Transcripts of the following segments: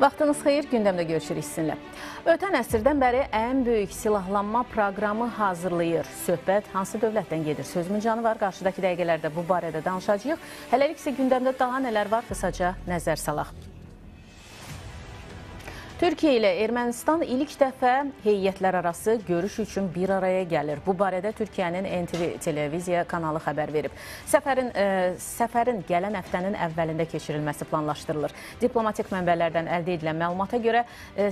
Vaxtınız xeyir, gündəmdə görüşürük sizinlə. Ötən əsrdən bəri ən böyük silahlanma proqramı hazırlayır. Söhbət hansı dövlətdən gedir? Sözümün canı var, qarşıdakı dəqiqələrdə bu barədə danışacağıq. Hələlik isə gündəmdə daha nələr var, qısaca nəzər salaq. Türkiyə ilə Ermənistan ilk dəfə heyətlər arası görüş üçün bir araya gəlir. Bu barədə Türkiyənin NTV televiziya kanalı xəbər verib. Səfərin gələn həftənin əvvəlində keçirilməsi planlaşdırılır. Diplomatik mənbələrdən əldə edilən məlumata görə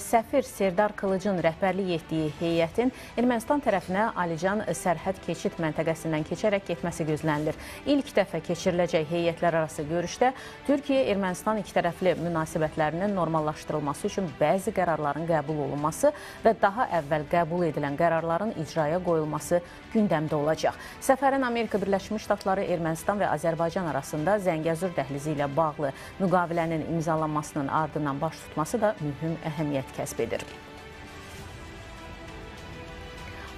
səfir Serdar Kılıcın rəhbərlik etdiyi heyətin Ermənistan tərəfinə Alican sərhəd keçid məntəqəsindən keçərək getməsi gözlənilir. İlk dəfə keçiriləcək heyətlər arası görüşdə Türkiyə-Ermənistan ikitərəfli münasibətlərinin normallaşdırılması üçün bəzi qərarların qəbul olunması və daha əvvəl qəbul edilən qərarların icraya qoyulması gündəmdə olacaq. Səfərin Amerika Birləşmiş Ştatları, Ermənistan və Azərbaycan arasında Zəngəzur dəhlizi ilə bağlı müqavilənin imzalanmasının ardından baş tutması da mühüm əhəmiyyət kəsb edir.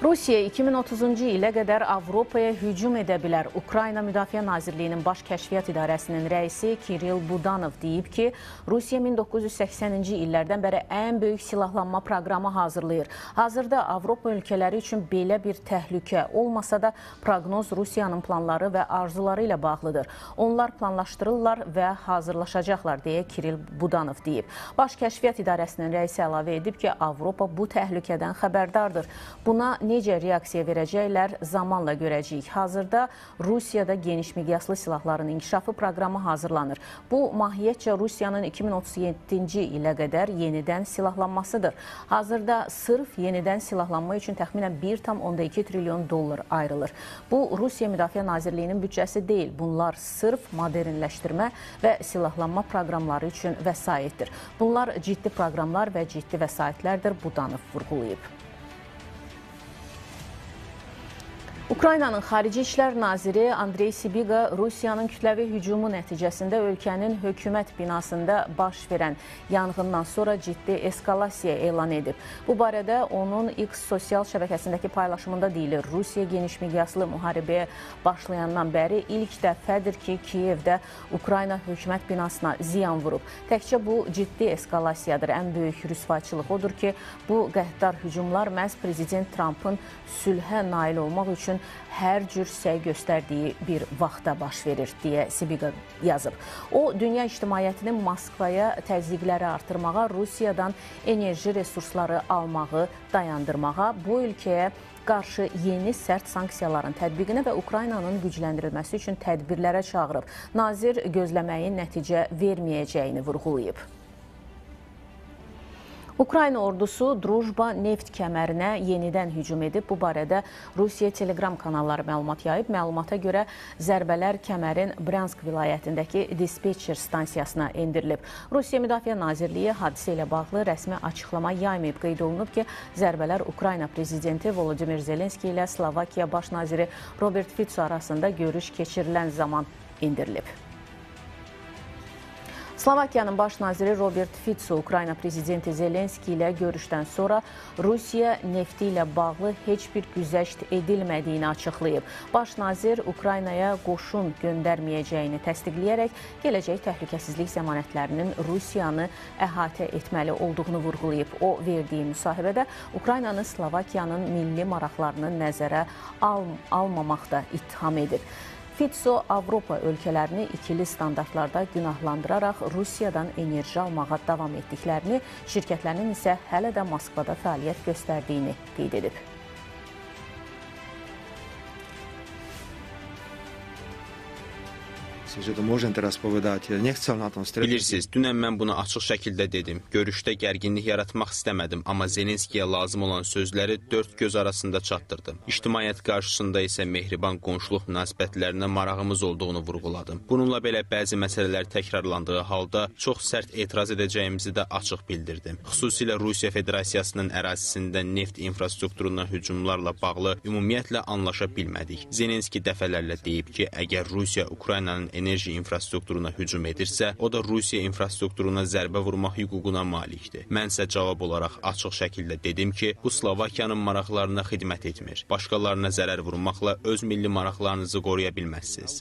Rusiya 2030-cu ilə qədər Avropaya hücum edə bilər. Ukrayna Müdafiə Nazirliyinin Baş Kəşfiyyat İdarəsinin rəisi Kirill Budanov deyib ki, Rusiya 1980-ci illərdən bəri ən böyük silahlanma proqramı hazırlayır. Hazırda Avropa ölkələri üçün belə bir təhlükə olmasa da proqnoz Rusiyanın planları və arzuları ilə bağlıdır. Onlar planlaşdırırlar və hazırlaşacaqlar, deyə Kirill Budanov deyib. Baş Kəşfiyyat İdarəsinin rəisi əlavə edib ki, Avropa bu təhlükədən xəbərdardır. Buna necə reaksiya verəcəklər, zamanla görəcəyik. Hazırda Rusiyada geniş miqyaslı silahların inkişafı proqramı hazırlanır. Bu, mahiyyətcə Rusiyanın 2037-ci ilə qədər yenidən silahlanmasıdır. Hazırda sırf yenidən silahlanma üçün təxminən 1,2 trilyon dollar ayrılır. Bu, Rusiya Müdafiə Nazirliyinin büdcəsi deyil. Bunlar sırf modernləşdirmə və silahlanma proqramları üçün vəsaitdir. Bunlar ciddi proqramlar və ciddi vəsaitlərdir, Budanov vurğulayıb. Ukraynanın Xarici İşlər Naziri Andrey Sibiga Rusiyanın kütləvi hücumu nəticəsində ölkənin hökumət binasında baş verən yanğından sonra ciddi eskalasiya elan edib. Bu barədə onun X sosial şəbəkəsindəki paylaşımında deyilir. Rusiya geniş miqyaslı müharibəyə başlayandan bəri ilk dəfədir ki, Kiyevdə Ukrayna hökumət binasına ziyan vurub. Təkcə bu ciddi eskalasiyadır. Ən böyük rüsvayçılıq odur ki, bu qəddar hücumlar məhz Prezident Trumpın sülhə nail olmaq üçün hər cür səy göstərdiyi bir vaxta baş verir, deyə Sibiga yazıb. O, dünya ictimaiyyətinin Moskvaya təzyiqləri artırmağa, Rusiyadan enerji resursları almağı dayandırmağa, bu ölkəyə qarşı yeni sərt sanksiyaların tətbiqinə və Ukraynanın gücləndirilməsi üçün tədbirlərə çağırıb. Nazir gözləməyin nəticə verməyəcəyini vurğulayıb. Ukrayna ordusu Drujba neft kəmərinə yenidən hücum edib. Bu barədə Rusiya Telegram kanalları məlumat yayıb. Məlumata görə zərbələr kəmərin Bryansk vilayətindəki dispetçer stansiyasına endirilib. Rusiya Müdafiə Nazirliyi hadisə ilə bağlı rəsmi açıqlama yaymayıb. Qeyd olunub ki, zərbələr Ukrayna prezidenti Volodimir Zelenski ilə Slovakiya baş naziri Robert Fico arasında görüş keçirilən zaman endirilib. Slovakiyanın baş naziri Robert Fico Ukrayna prezidenti Zelenski ilə görüşdən sonra Rusiya nefti ilə bağlı heç bir güzəşt edilmədiyini açıqlayıb. Baş nazir Ukraynaya qoşun göndərməyəcəyini təsdiqləyərək gələcək təhlükəsizlik zəmanətlərinin Rusiyanı əhatə etməli olduğunu vurğulayıb. O, verdiyi müsahibədə Ukraynanı Slovakiyanın milli maraqlarını nəzərə almamaqda ittiham edib. Fico Avropa ölkələrini ikili standartlarda günahlandıraraq Rusiyadan enerji almağa davam etdiklərini, şirkətlərinin isə hələ də Moskvada fəaliyyət göstərdiyini qeyd edib. Bilirsiniz, dünən mən bunu açıq şəkildə dedim. Görüşdə gərginlik yaratmaq istəmədim, amma Zelenskiyə lazım olan sözləri dörd göz arasında çatdırdım. İctimaiyyət qarşısında isə mehriban qonşuluq münasibətlərinə marağımız olduğunu vurğuladım. Bununla belə bəzi məsələlər təkrarlandığı halda çox sərt etiraz edəcəyimizi də açıq bildirdim. Xüsusilə Rusiya Federasiyasının ərazisində neft infrastrukturuna hücumlarla bağlı ümumiyyətlə anlaşa bilmədik. Zelenski dəfələrlə deyib ki, əgər Rusiya Ukraynanın enerji infrastrukturuna hücum edirsə, o da Rusiya infrastrukturuna zərbə vurmaq hüququna malikdir. Mən isə cavab olaraq açıq şəkildə dedim ki, bu Slovakiyanın maraqlarına xidmət etmir. Başqalarına zərər vurmaqla öz milli maraqlarınızı qoruya bilməzsiniz.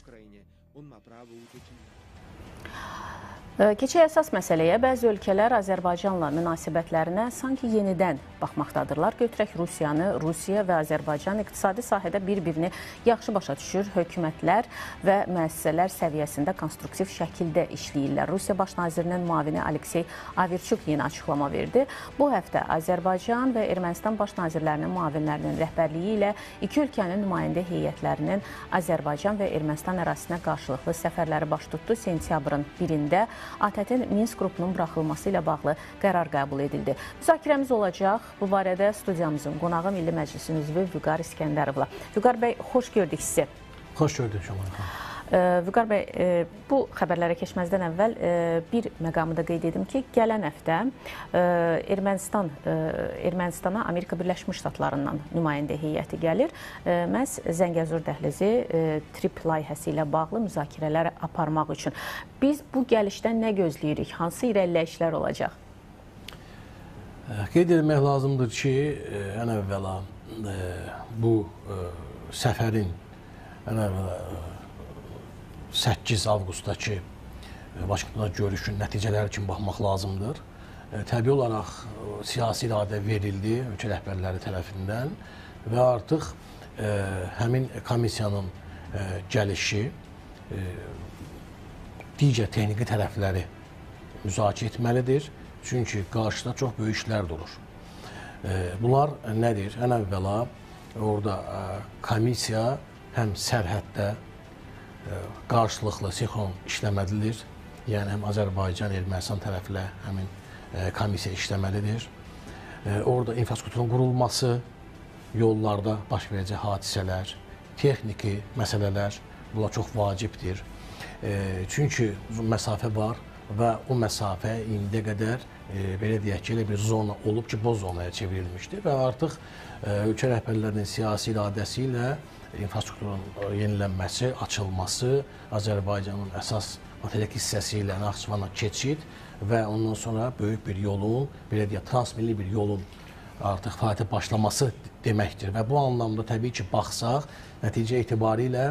Keçək əsas məsələyə. Bəzi ölkələr Azərbaycanla münasibətlərinə sanki yenidən baxmaqdadırlar. Götürək Rusiyanı. Rusiya və Azərbaycan iqtisadi sahədə bir-birini yaxşı başa düşür. Hökumətlər və müəssisələr səviyyəsində konstruktiv şəkildə işləyirlər. Rusiya Baş Nazirinin müavini Aleksey Averçuk yeni açıqlama verdi. Bu həftə Azərbaycan və Ermənistan Baş Nazirlərinin müavinlərinin rəhbərliyi ilə iki ölkənin nümayəndə heyətlərinin Azərbaycan və Ermənistan ərazisinə qarşılıqlı səfərləri baş tutdu. Sentyabrın 1-də ATƏT-in Minsk qrupunun buraxılması ilə bağlı qərar qəbul edildi. Müzakirəmiz olacaq. Bu barədə studiyamızın qonağı Milli Məclisin üzvü Vüqar İsgəndərovla. Vüqar bəy, xoş gördük sizi. Xoş gördük, Şamil xanım. Vüqar bəy, bu xəbərlərə keçməzdən əvvəl bir məqamı da qeyd edim ki, gələn həftə Ermənistana Amerika Birləşmiş Ştatlarından nümayəndə heyəti gəlir. Məhz Zəngəzur dəhlizi TRIP layihəsi ilə bağlı müzakirələr aparmaq üçün. Biz bu gəlişdən nə gözləyirik? Hansı irəliləyişlər olacaq? Qeyd etmək lazımdır ki, ən əvvəla bu səfərin ən əvvəla 8 avqustdakı Vaşinqtonda görüşün nəticələri üçün baxmaq lazımdır. Təbii olaraq siyasi iradə verildi ölkə rəhbərləri tərəfindən və artıq həmin komissiyanın gəlişi digər texniki tərəfləri müzakirə etməlidir. Çünki qarşıda çox böyük işlər durur. Bunlar nədir? Ən əvvəla orada komissiya həm sərhəddə qarşılıqlı sinxron işləməlidir. Yəni, həm Azərbaycan, Ermənistan tərəflə həmin komissiya işləməlidir. Orada infrastrukturun qurulması, yollarda baş verəcək hadisələr, texniki məsələlər, bunlar çox vacibdir. Çünki məsafə var və o məsafə indiyə qədər, belə deyək ki, elə bir zona olub ki, boz zonaya çevrilmişdir və artıq ölkə rəhbərlərinin siyasi iradəsi ilə infrastrukturun yenilənməsi, açılması, Azərbaycanın əsas materik hissəsi ilə Naxçıvana keçid və ondan sonra böyük bir yolun, belə deyək, transmilli bir yolun artıq fəaliyyətə başlaması deməkdir. Və bu anlamda təbii ki, baxsaq, nəticə etibarilə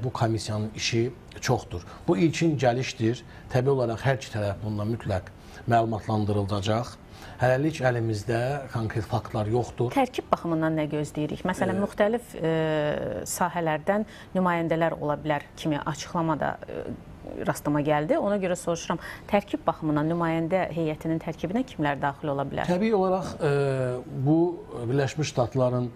bu komissiyanın işi çoxdur. Bu ilkin gəlişdir. Təbii olaraq hər iki tərəf bundan mütləq məlumatlandırılacaq. Hələlik əlimizdə konkret faktlar yoxdur. Tərkib baxımından nə gözləyirik? Məsələn, müxtəlif sahələrdən nümayəndələr ola bilər kimi açıqlama da rastıma gəldi. Ona görə soruşuram, tərkib baxımından nümayəndə heyətinin tərkibinə kimlər daxil ola bilər? Təbii olaraq bu Birləşmiş Ştatların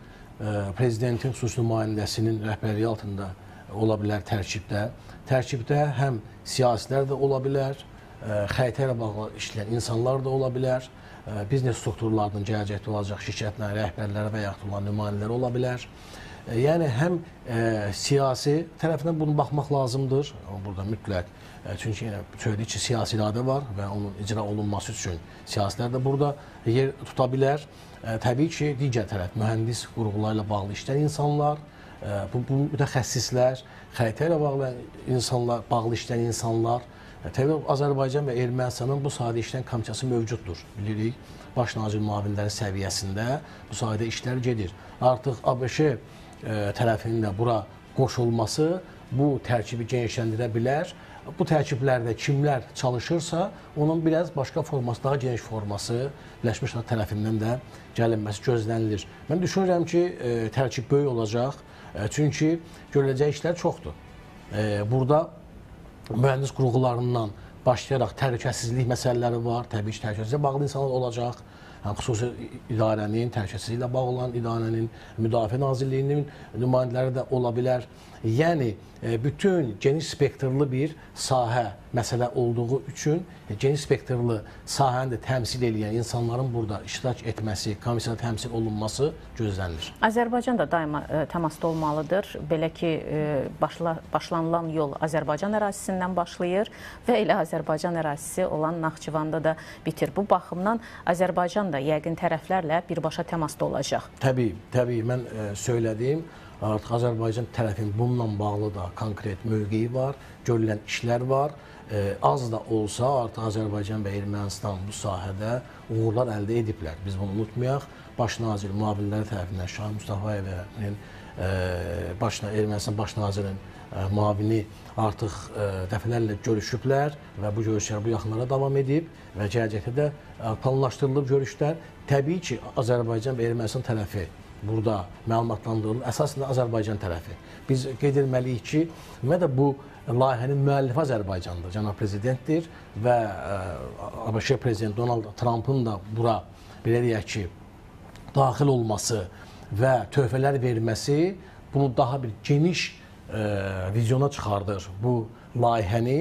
prezidentin xüsusi nümayəndəsinin rəhbərliyi altında ola bilər tərkibdə. Tərkibdə həm siyasilər də ola bilər, xəritə ilə bağlı işləyən insanlar da ola bilər, biznes strukturlarının gələcəkdə olacaq şirkətlərin rəhbərləri və yaxud olan nümayəndələri ola bilər. Yəni, həm siyasi tərəfindən bunu baxmaq lazımdır, burada mütləq. Çünki yenə söylədik ki, siyasi iradə var və onun icra olunması üçün siyasilər də burada yer tuta bilər. Təbii ki, digər tərəf, mühəndis qurğuları ilə bağlı işləyən insanlar, bu mütəxəssislər, xəritə ilə bağlı insanlar, bağlı işləyən insanlar. Təbii Azərbaycan və Ermənistanın bu sahədə işləyən komissiyası mövcuddur. Bilirik, baş nazir müavinləri səviyyəsində bu sahədə işlər gedir. Artıq ABŞ tərəfinin də bura qoşulması bu tərkibi genişləndirə bilər. Bu tərkiblərdə kimlər çalışırsa, onun biraz başqa forması, daha geniş forması Birləşmiş Ştatlar tərəfindən də gəlinməsi gözlənilir. Mən düşünürəm ki, tərkib böyük olacaq, çünki görüləcək işlər çoxdur. Burada mühəndis qurğularından başlayaraq təhlükəsizlik məsələləri var, təbii ki, təhlükəsizliklə bağlı insanlar olacaq. Yəni, xüsusi idarənin, təhlükəsizliklə bağlı olan idarənin, Müdafiə Nazirliyinin nümayəndələri də ola bilər. Yəni, bütün geniş spektrli bir sahə məsələ olduğu üçün geniş spektrli sahəni də təmsil edən insanların burada iştirak etməsi, komissiyada təmsil olunması gözlənilir. Azərbaycan da daima təmasda olmalıdır. Belə ki, başlanılan yol Azərbaycan ərazisindən başlayır və elə Azərbaycan ərazisi olan Naxçıvanda da bitir. Bu baxımdan Azərbaycan da yəqin tərəflərlə birbaşa təmasda olacaq. Təbii, təbii. Mən söylədim. Artıq Azərbaycan tərəfinin bununla bağlı da konkret mövqeyi var, görülən işlər var. Az da olsa artıq Azərbaycan və Ermənistan bu sahədə uğurlar əldə ediblər. Biz bunu unutmayaq. Baş nazir müavinləri tərəfindən Şahin Mustafayevin, Ermənistan baş nazirinin müavini artıq dəfələrlə görüşüblər və bu görüşlər bu yaxınlara davam edib və gələcəkdə də planlaşdırılıb görüşlər. Təbii ki, Azərbaycan və Ermənistan tərəfi burada məlumatlandırılır. Əsasında Azərbaycan tərəfi. Biz qeyd etməliyik ki, ümumiyyətlə bu layihənin müəllifi Azərbaycandır, cənab prezidentdir və ABŞ prezidenti Donald Trumpın da bura, belə deyək ki, daxil olması və töhfələr verməsi bunu daha bir geniş vizyona çıxardır bu layihəni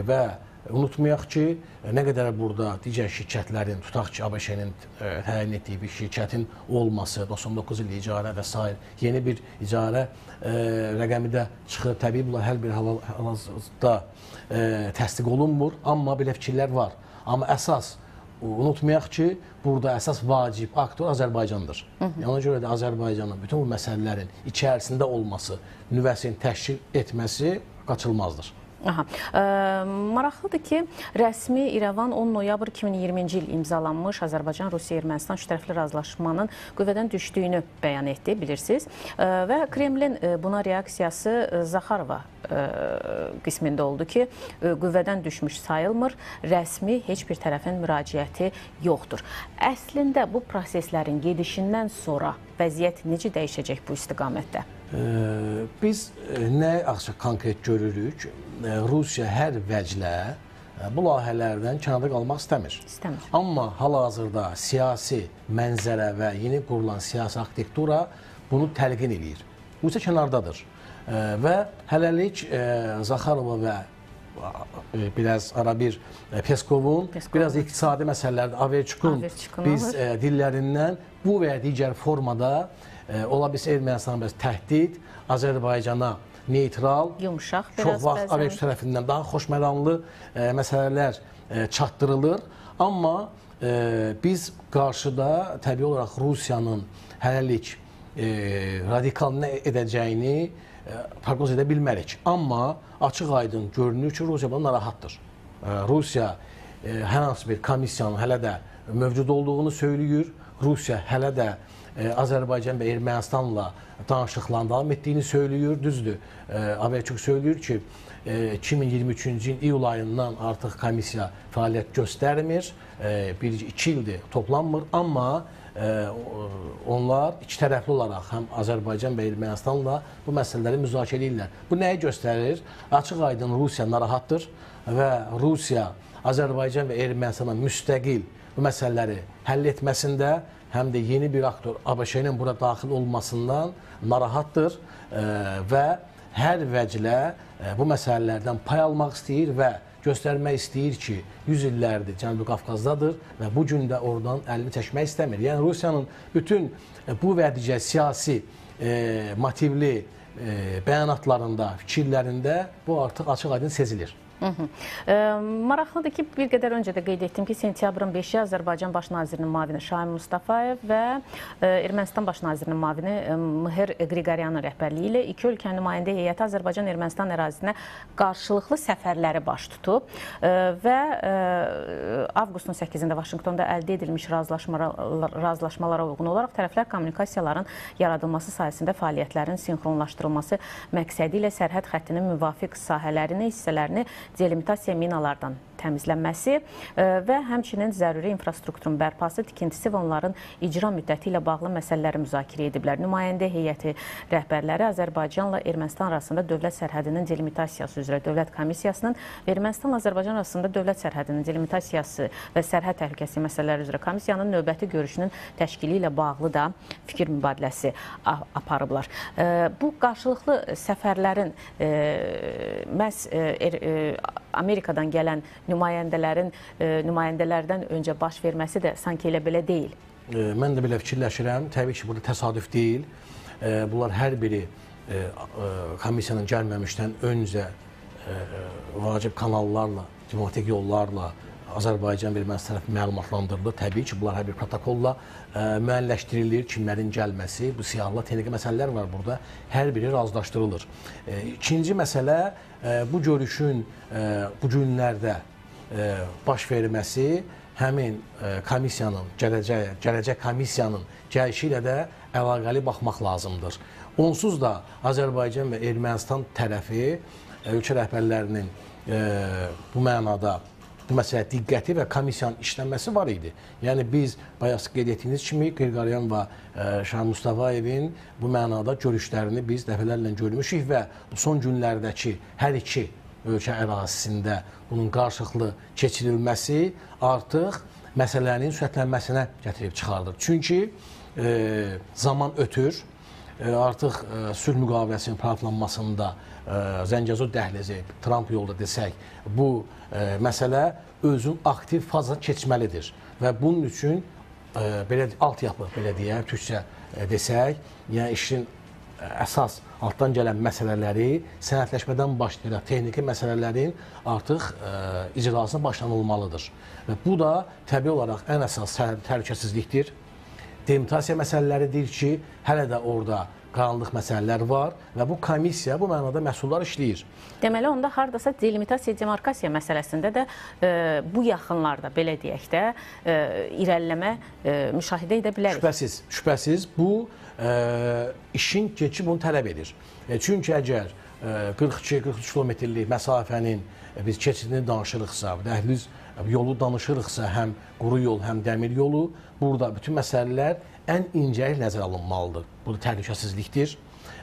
və unutmayaq ki, nə qədər burada digər şirkətlərin, tutaq ki, ABŞ-nin təyin etdiyi bir şirkətin olması, 99 illik icarə və s. yeni bir icarə rəqəmi də çıxır. Təbii bunlar hər bir halda təsdiq olunmur, amma belə fikirlər var. Amma əsas, unutmayaq ki, burada əsas vacib aktor Azərbaycandır. Ona görə də Azərbaycanın bütün bu məsələlərin içərisində olması, nüvəsini təşkil etməsi qaçılmazdır. Aha. Maraqlıdır ki, rəsmi İrəvan 10 noyabr 2020-ci il imzalanmış Azərbaycan-Rusiya-Ermənistan üçtərəfli razılaşmanın qüvvədən düşdüyünü bəyan etdi, bilirsiniz. Və Kremlin buna reaksiyası Zaxarova qismində oldu ki, qüvvədən düşmüş sayılmır, rəsmi heç bir tərəfin müraciəti yoxdur. Əslində bu proseslərin gedişindən sonra vəziyyət necə dəyişəcək bu istiqamətdə? Biz nə axşam konkret görürük? Rusiya hər vəclə bu layihələrdən kənarda qalmaq istəmir. İstəmir. Amma hal-hazırda siyasi mənzərə və yeni qurulan siyasi arxitektura bunu təlqin eləyir. Rusiya kənardadır və hələlik Zaxarova və biraz ara bir Peskovun, biraz iqtisadi məsələlərdə Averçukun biz dillərindən bu və ya digər formada ola bilsə Ermənistana biraz təhdid, Azərbaycana neytral, yumşaq, çox vaxt Averçuk tərəfindən daha xoşməramlı məsələlər çatdırılır. Amma biz qarşıda təbii olaraq Rusiyanın hələlik radikal nə edəcəyini proqnoz edə bilmərik. Amma açıq-aydın görünür ki, Rusiya buna narahatdır. Rusiya hər hansı bir komissiyanın hələ də mövcud olduğunu söylüyür. Rusiya hələ də Azərbaycan və Ermənistanla danışıqların davam etdiyini söylüyür. Düzdür, Averçuk söylüyür ki, 2023-cü il iyul ayından artıq komissiya fəaliyyət göstərmir. Bir-iki ildir toplanmır, amma onlar iki tərəfli olaraq həm Azərbaycan və Ermənistanla bu məsələləri müzakirə edirlər. Bu nəyi göstərir? Açıq-aydın Rusiya narahatdır və Rusiya Azərbaycan və Ermənistana müstəqil bu məsələləri həll etməsində həm də yeni bir aktor ABŞ-nin bura daxil olmasından narahatdır və hər vəclə bu məsələlərdən pay almaq istəyir və göstərmək istəyir ki, 100 illərdir Cənubi Qafqazdadır və bu gün də oradan əlini çəkmək istəmir. Yəni Rusiyanın bütün bu və digər siyasi motivli bəyanatlarında, fikirlərində bu artıq açıq-aydın sezilir. Maraqlıdır ki, bir qədər öncə də qeyd etdim ki, sentyabrın 5-i Azərbaycan Baş Nazirinin müavini Şahin Mustafayev və Ermənistan Baş Nazirinin müavini Mher Qriqoryanın rəhbərliyi ilə iki ölkə nümayəndə heyəti Azərbaycan-Ermənistan ərazisinə qarşılıqlı səfərləri baş tutub və avqustun 8-də Vaşinqtonda əldə edilmiş razılaşmalara uyğun olaraq tərəflər kommunikasiyaların yaradılması sayəsində fəaliyyətlərin sinxronlaşdırılması məqsədi ilə sərhəd xəttinin müvafiq sahələrini, hissələrini delimitasiya minalardan təmizlənməsi və həmçinin zəruri infrastrukturun bərpası, tikintisi və onların icra müddəti ilə bağlı məsələləri müzakirə ediblər. Nümayəndə heyəti rəhbərləri Azərbaycanla Ermənistan arasında dövlət sərhədinin delimitasiyası üzrə Dövlət Komissiyasının və Ermənistanla Azərbaycan arasında dövlət sərhədinin delimitasiyası və sərhəd təhlükəsizliyi məsələləri üzrə komissiyanın növbəti görüşünün təşkili ilə bağlı da fikir mübadiləsi aparıblar. Bu qarşılıqlı səfərlərin məhz Amerikadan gələn nümayəndələrdən öncə baş verməsi də sanki elə belə deyil. Mən də belə fikirləşirəm. Təbii ki, burada təsadüf deyil. Bunlar hər biri komissiyanın gəlməmişdən öncə vacib kanallarla, diplomatik yollarla Azərbaycan və Ermənistan tərəfi məlumatlandırılır. Təbii ki, bunlar hər bir protokolla müəyyənləşdirilir, kimlərin gəlməsi, bu siyahılı texniki məsələlər var burada, hər biri razılaşdırılır. İkinci məsələ, bu görüşün bu günlərdə baş verməsi həmin komissiyanın, gələcək komissiyanın gəlişi ilə də əlaqəli baxmaq lazımdır. Onsuz da Azərbaycan və Ermənistan tərəfi ölkə rəhbərlərinin bu mənada bu məsələyə diqqəti və komissiyanın işlənməsi var idi. Yəni biz bayaq qeyd etdiyiniz kimi Qırqaryan və Şahin Mustafayevin bu mənada görüşlərini biz dəfələrlə görmüşük və bu son günlərdəki hər iki ölkə ərazisində bunun qarşılıqlı keçirilməsi artıq məsələnin sürətlənməsinə gətirib çıxardır. Çünki zaman ötür, artıq sülh müqaviləsinin paraflanmasında Zəngəzur dəhlizi, Tramp yolda desək, bu məsələ özün aktiv fazına keçməlidir və bunun üçün belə altyapı, belə deyək, türkcə desək, yəni işin əsas altdan gələn məsələləri sənədləşmədən başlayaraq texniki məsələlərin artıq icrasına başlanılmalıdır. Və bu da təbii olaraq ən əsas təhlükəsizlikdir. Delimitasiya məsələləridir ki, hələ də orada qaranlıq məsələlər var və bu komissiya bu mənada məhsullar işləyir. Deməli, onda hardasa delimitasiya, demarkasiya məsələsində də bu yaxınlarda, belə deyək də, irəliləmə müşahidə edə bilərik. Şübhəsiz, şübhəsiz bu işin keçi bunu tələb edir. Çünki əgər 42-43 kilometrlik məsafənin biz keçidini danışırıqsa, dəhliz yolu danışırıqsa, həm quru yol, həm dəmir yolu, burada bütün məsələlər ən incəlik nəzərə alınmalıdır. Burada təhlükəsizlikdir,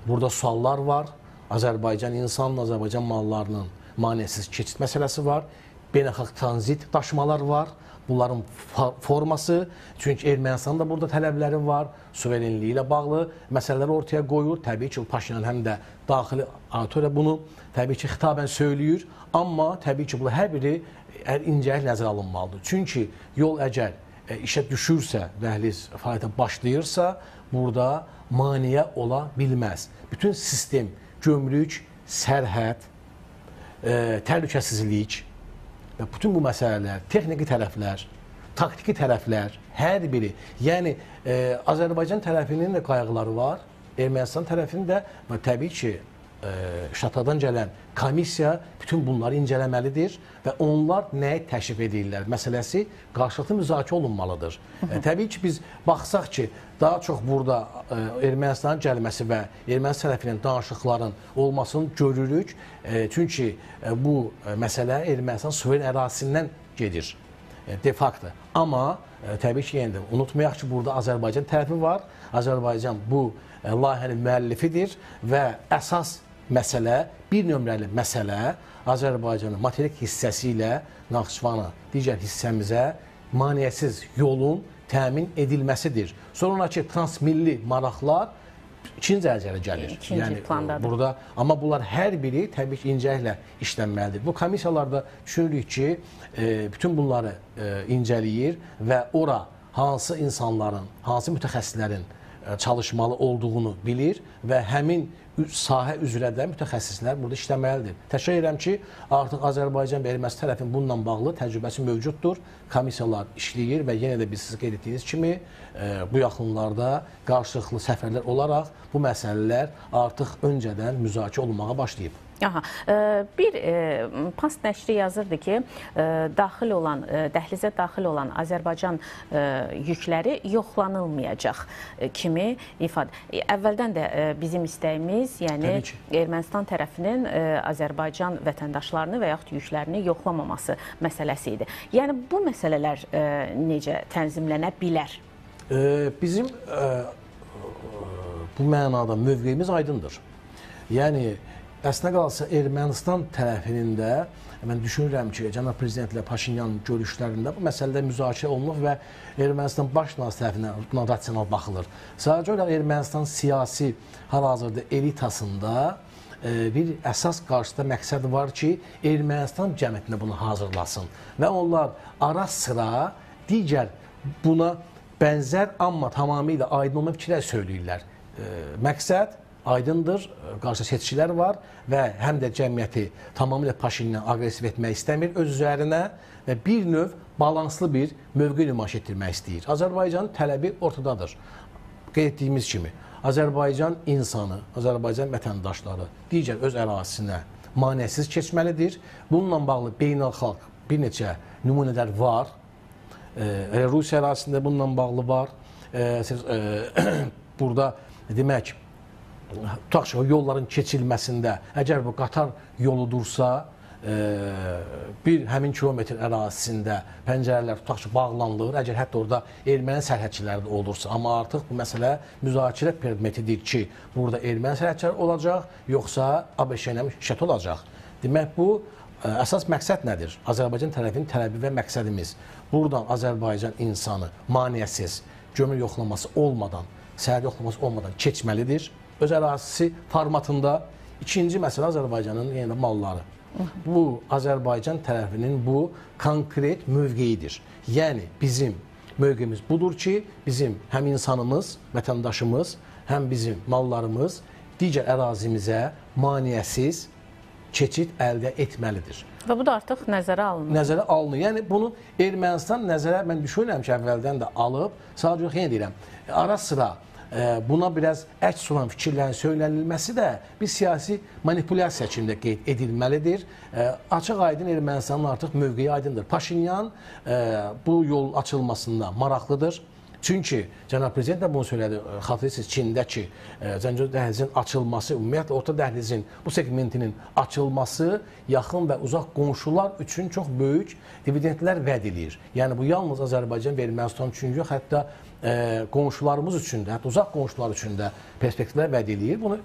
burada suallar var, Azərbaycan insanın, Azərbaycan mallarının maneəsiz keçid məsələsi var, beynəlxalq tranzit daşımalar var, bunların forması, çünki Ermənistanın da burada tələbləri var, suverenliyi ilə bağlı məsələləri ortaya qoyur. Təbii ki, Paşinyan həm də daxili auditoriya bunu təbii ki, xitabən söyləyir, amma təbii ki, bu hər biri incəlik nəzərə alınmalıdır. Çünki yol əgər işə düşürsə, dəhliz fəaliyyətə başlayırsa, burada maneə ola bilməz. Bütün sistem, gömrük, sərhəd, təhlükəsizlik və bütün bu məsələlər, texniki tərəflər, taktiki tərəflər, hər biri. Yəni, Azərbaycan tərəfinin də qayğıları var, Ermənistan tərəfinin də və təbii ki, Ştatlardan gələn komissiya bütün bunları incələməlidir və onlar nəyi təşrif edirlər məsələsi qarşılıqlı müzakirə olunmalıdır. Təbii ki, biz baxsaq ki, daha çox burada Ermənistanın gəlməsi və Ermənistan tərəfinin danışıqların olmasını görürük. Çünki bu məsələ Ermənistan suveren ərazisindən gedir de facto. Amma təbii ki, yenə də unutmayaq ki, burada Azərbaycan tərəfi var. Azərbaycan bu layihənin müəllifidir və əsas məsələ, bir nömrəli məsələ Azərbaycanın materik hissəsi ilə Naxçıvana, digər hissəmizə maneəsiz yolun təmin edilməsidir. Sonraki transmilli maraqlar ikinci dərəcədə gəlir. İkinci yəni, plandadır. Burada, amma bunlar hər biri təbii ki, incəliklə işlənməlidir. Bu komissiyalarda düşünürük ki, bütün bunları incələyir və ora hansı insanların, hansı mütəxəssislərin çalışmalı olduğunu bilir və həmin sahə üzrə də mütəxəssislər burada işləməlidir. Təşəkkür edirəm ki, artıq Azərbaycan və Ermənistan tərəfinin bununla bağlı təcrübəsi mövcuddur. Komissiyalar işləyir və yenə də biz siz qeyd etdiyiniz kimi bu yaxınlarda qarşılıqlı səfərlər olaraq bu məsələlər artıq öncədən müzakirə olunmağa başlayıb. Aha, bir Past nəşri yazırdı ki, daxil olan, dəhlizə daxil olan Azərbaycan yükləri yoxlanılmayacaq kimi ifadə. Əvvəldən də bizim istəyimiz, yəni Ermənistan tərəfinin Azərbaycan vətəndaşlarını və yaxud yüklərini yoxlamaması məsələsi idi. Yəni bu məsələlər necə tənzimlənə bilər? Bizim bu mənada mövqeyimiz aydındır. Yəni, əslində qalsa Ermənistan tərəfinin də, mən düşünürəm ki, cənab prezidentlə Paşinyan görüşlərində bu məsələdə müzakirə olunur və Ermənistan baş nazir tərəfindən buna rasional baxılır. Sadəcə olaraq Ermənistan siyasi hal-hazırda elitasında bir əsas qarşıda məqsəd var ki, Ermənistan cəmiyyətində bunu hazırlasın və onlar ara-sıra digər buna bənzər, amma tamamilə aydın olmayan fikirlər söyləyirlər. Məqsəd Aydındır, qarşı seçkilər var və həm də cəmiyyəti tamamilə Paşinyan aqressiv etmək istəmir öz üzərinə və bir növ balanslı bir mövqe nümayiş etdirmək istəyir. Azərbaycanın tələbi ortadadır. Qeyd etdiyimiz kimi, Azərbaycan insanı, Azərbaycan vətəndaşları digər öz ərazisinə maneəsiz keçməlidir. Bununla bağlı beynəlxalq bir neçə nümunələr var. Elə Rusiya ərazisində bununla bağlı var. Burada demək, tutaq ki, o yolların keçilməsində, əgər bu qatar yoludursa, bir həmin kilometr ərazisində pəncərələr tutaq ki, bağlanılır, əgər hətta orada erməni sərhədçiləri də olursa, amma artıq bu məsələ müzakirə predmetidir ki, burada erməni sərhədçiləri olacaq, yoxsa ABŞ ilə şirkət olacaq. Demək, bu əsas məqsəd nədir? Azərbaycan tərəfinin tələbi və məqsədimiz. Buradan Azərbaycan insanı maneəsiz, gömrük yoxlaması olmadan, sərhəd yoxlaması olmadan keçməlidir. Öz ərazisi formatında. İkinci məsələ Azərbaycanın yenə də malları. Bu, Azərbaycan tərəfinin bu konkret mövqeyidir. Yəni, bizim mövqeyimiz budur ki, bizim həm insanımız, vətəndaşımız, həm bizim mallarımız digər ərazimizə maneəsiz keçid əldə etməlidir. Və bu da artıq nəzərə alınır. Nəzərə alınır. Yəni, bunu Ermənistan nəzərə, mən düşünürəm ki, əvvəldən də alıb, sadəcə yenə deyirəm, ara sıra buna biraz əks olan fikirlərin söylənilməsi də bir siyasi manipulyasiya kimi də qeyd edilməlidir. Açıq aydın Ermənistanın artıq mövqeyi aydındır. Paşinyan bu yol açılmasında maraqlıdır. Çünki cənab prezident də bunu söylədi, xatırlayırsınız Çində ki, Zəngəzur dəhlizinin açılması, ümumiyyətlə orta dəhlizin bu segmentinin açılması yaxın və uzaq qonşular üçün çox böyük dividendlər vəd eləyir. Yəni bu yalnız Azərbaycan və Ermənistan üçün yox, hətta qonşularımız üçün də, hətta uzaq qonşular üçün də perspektivlər vəd eləyir. Bunu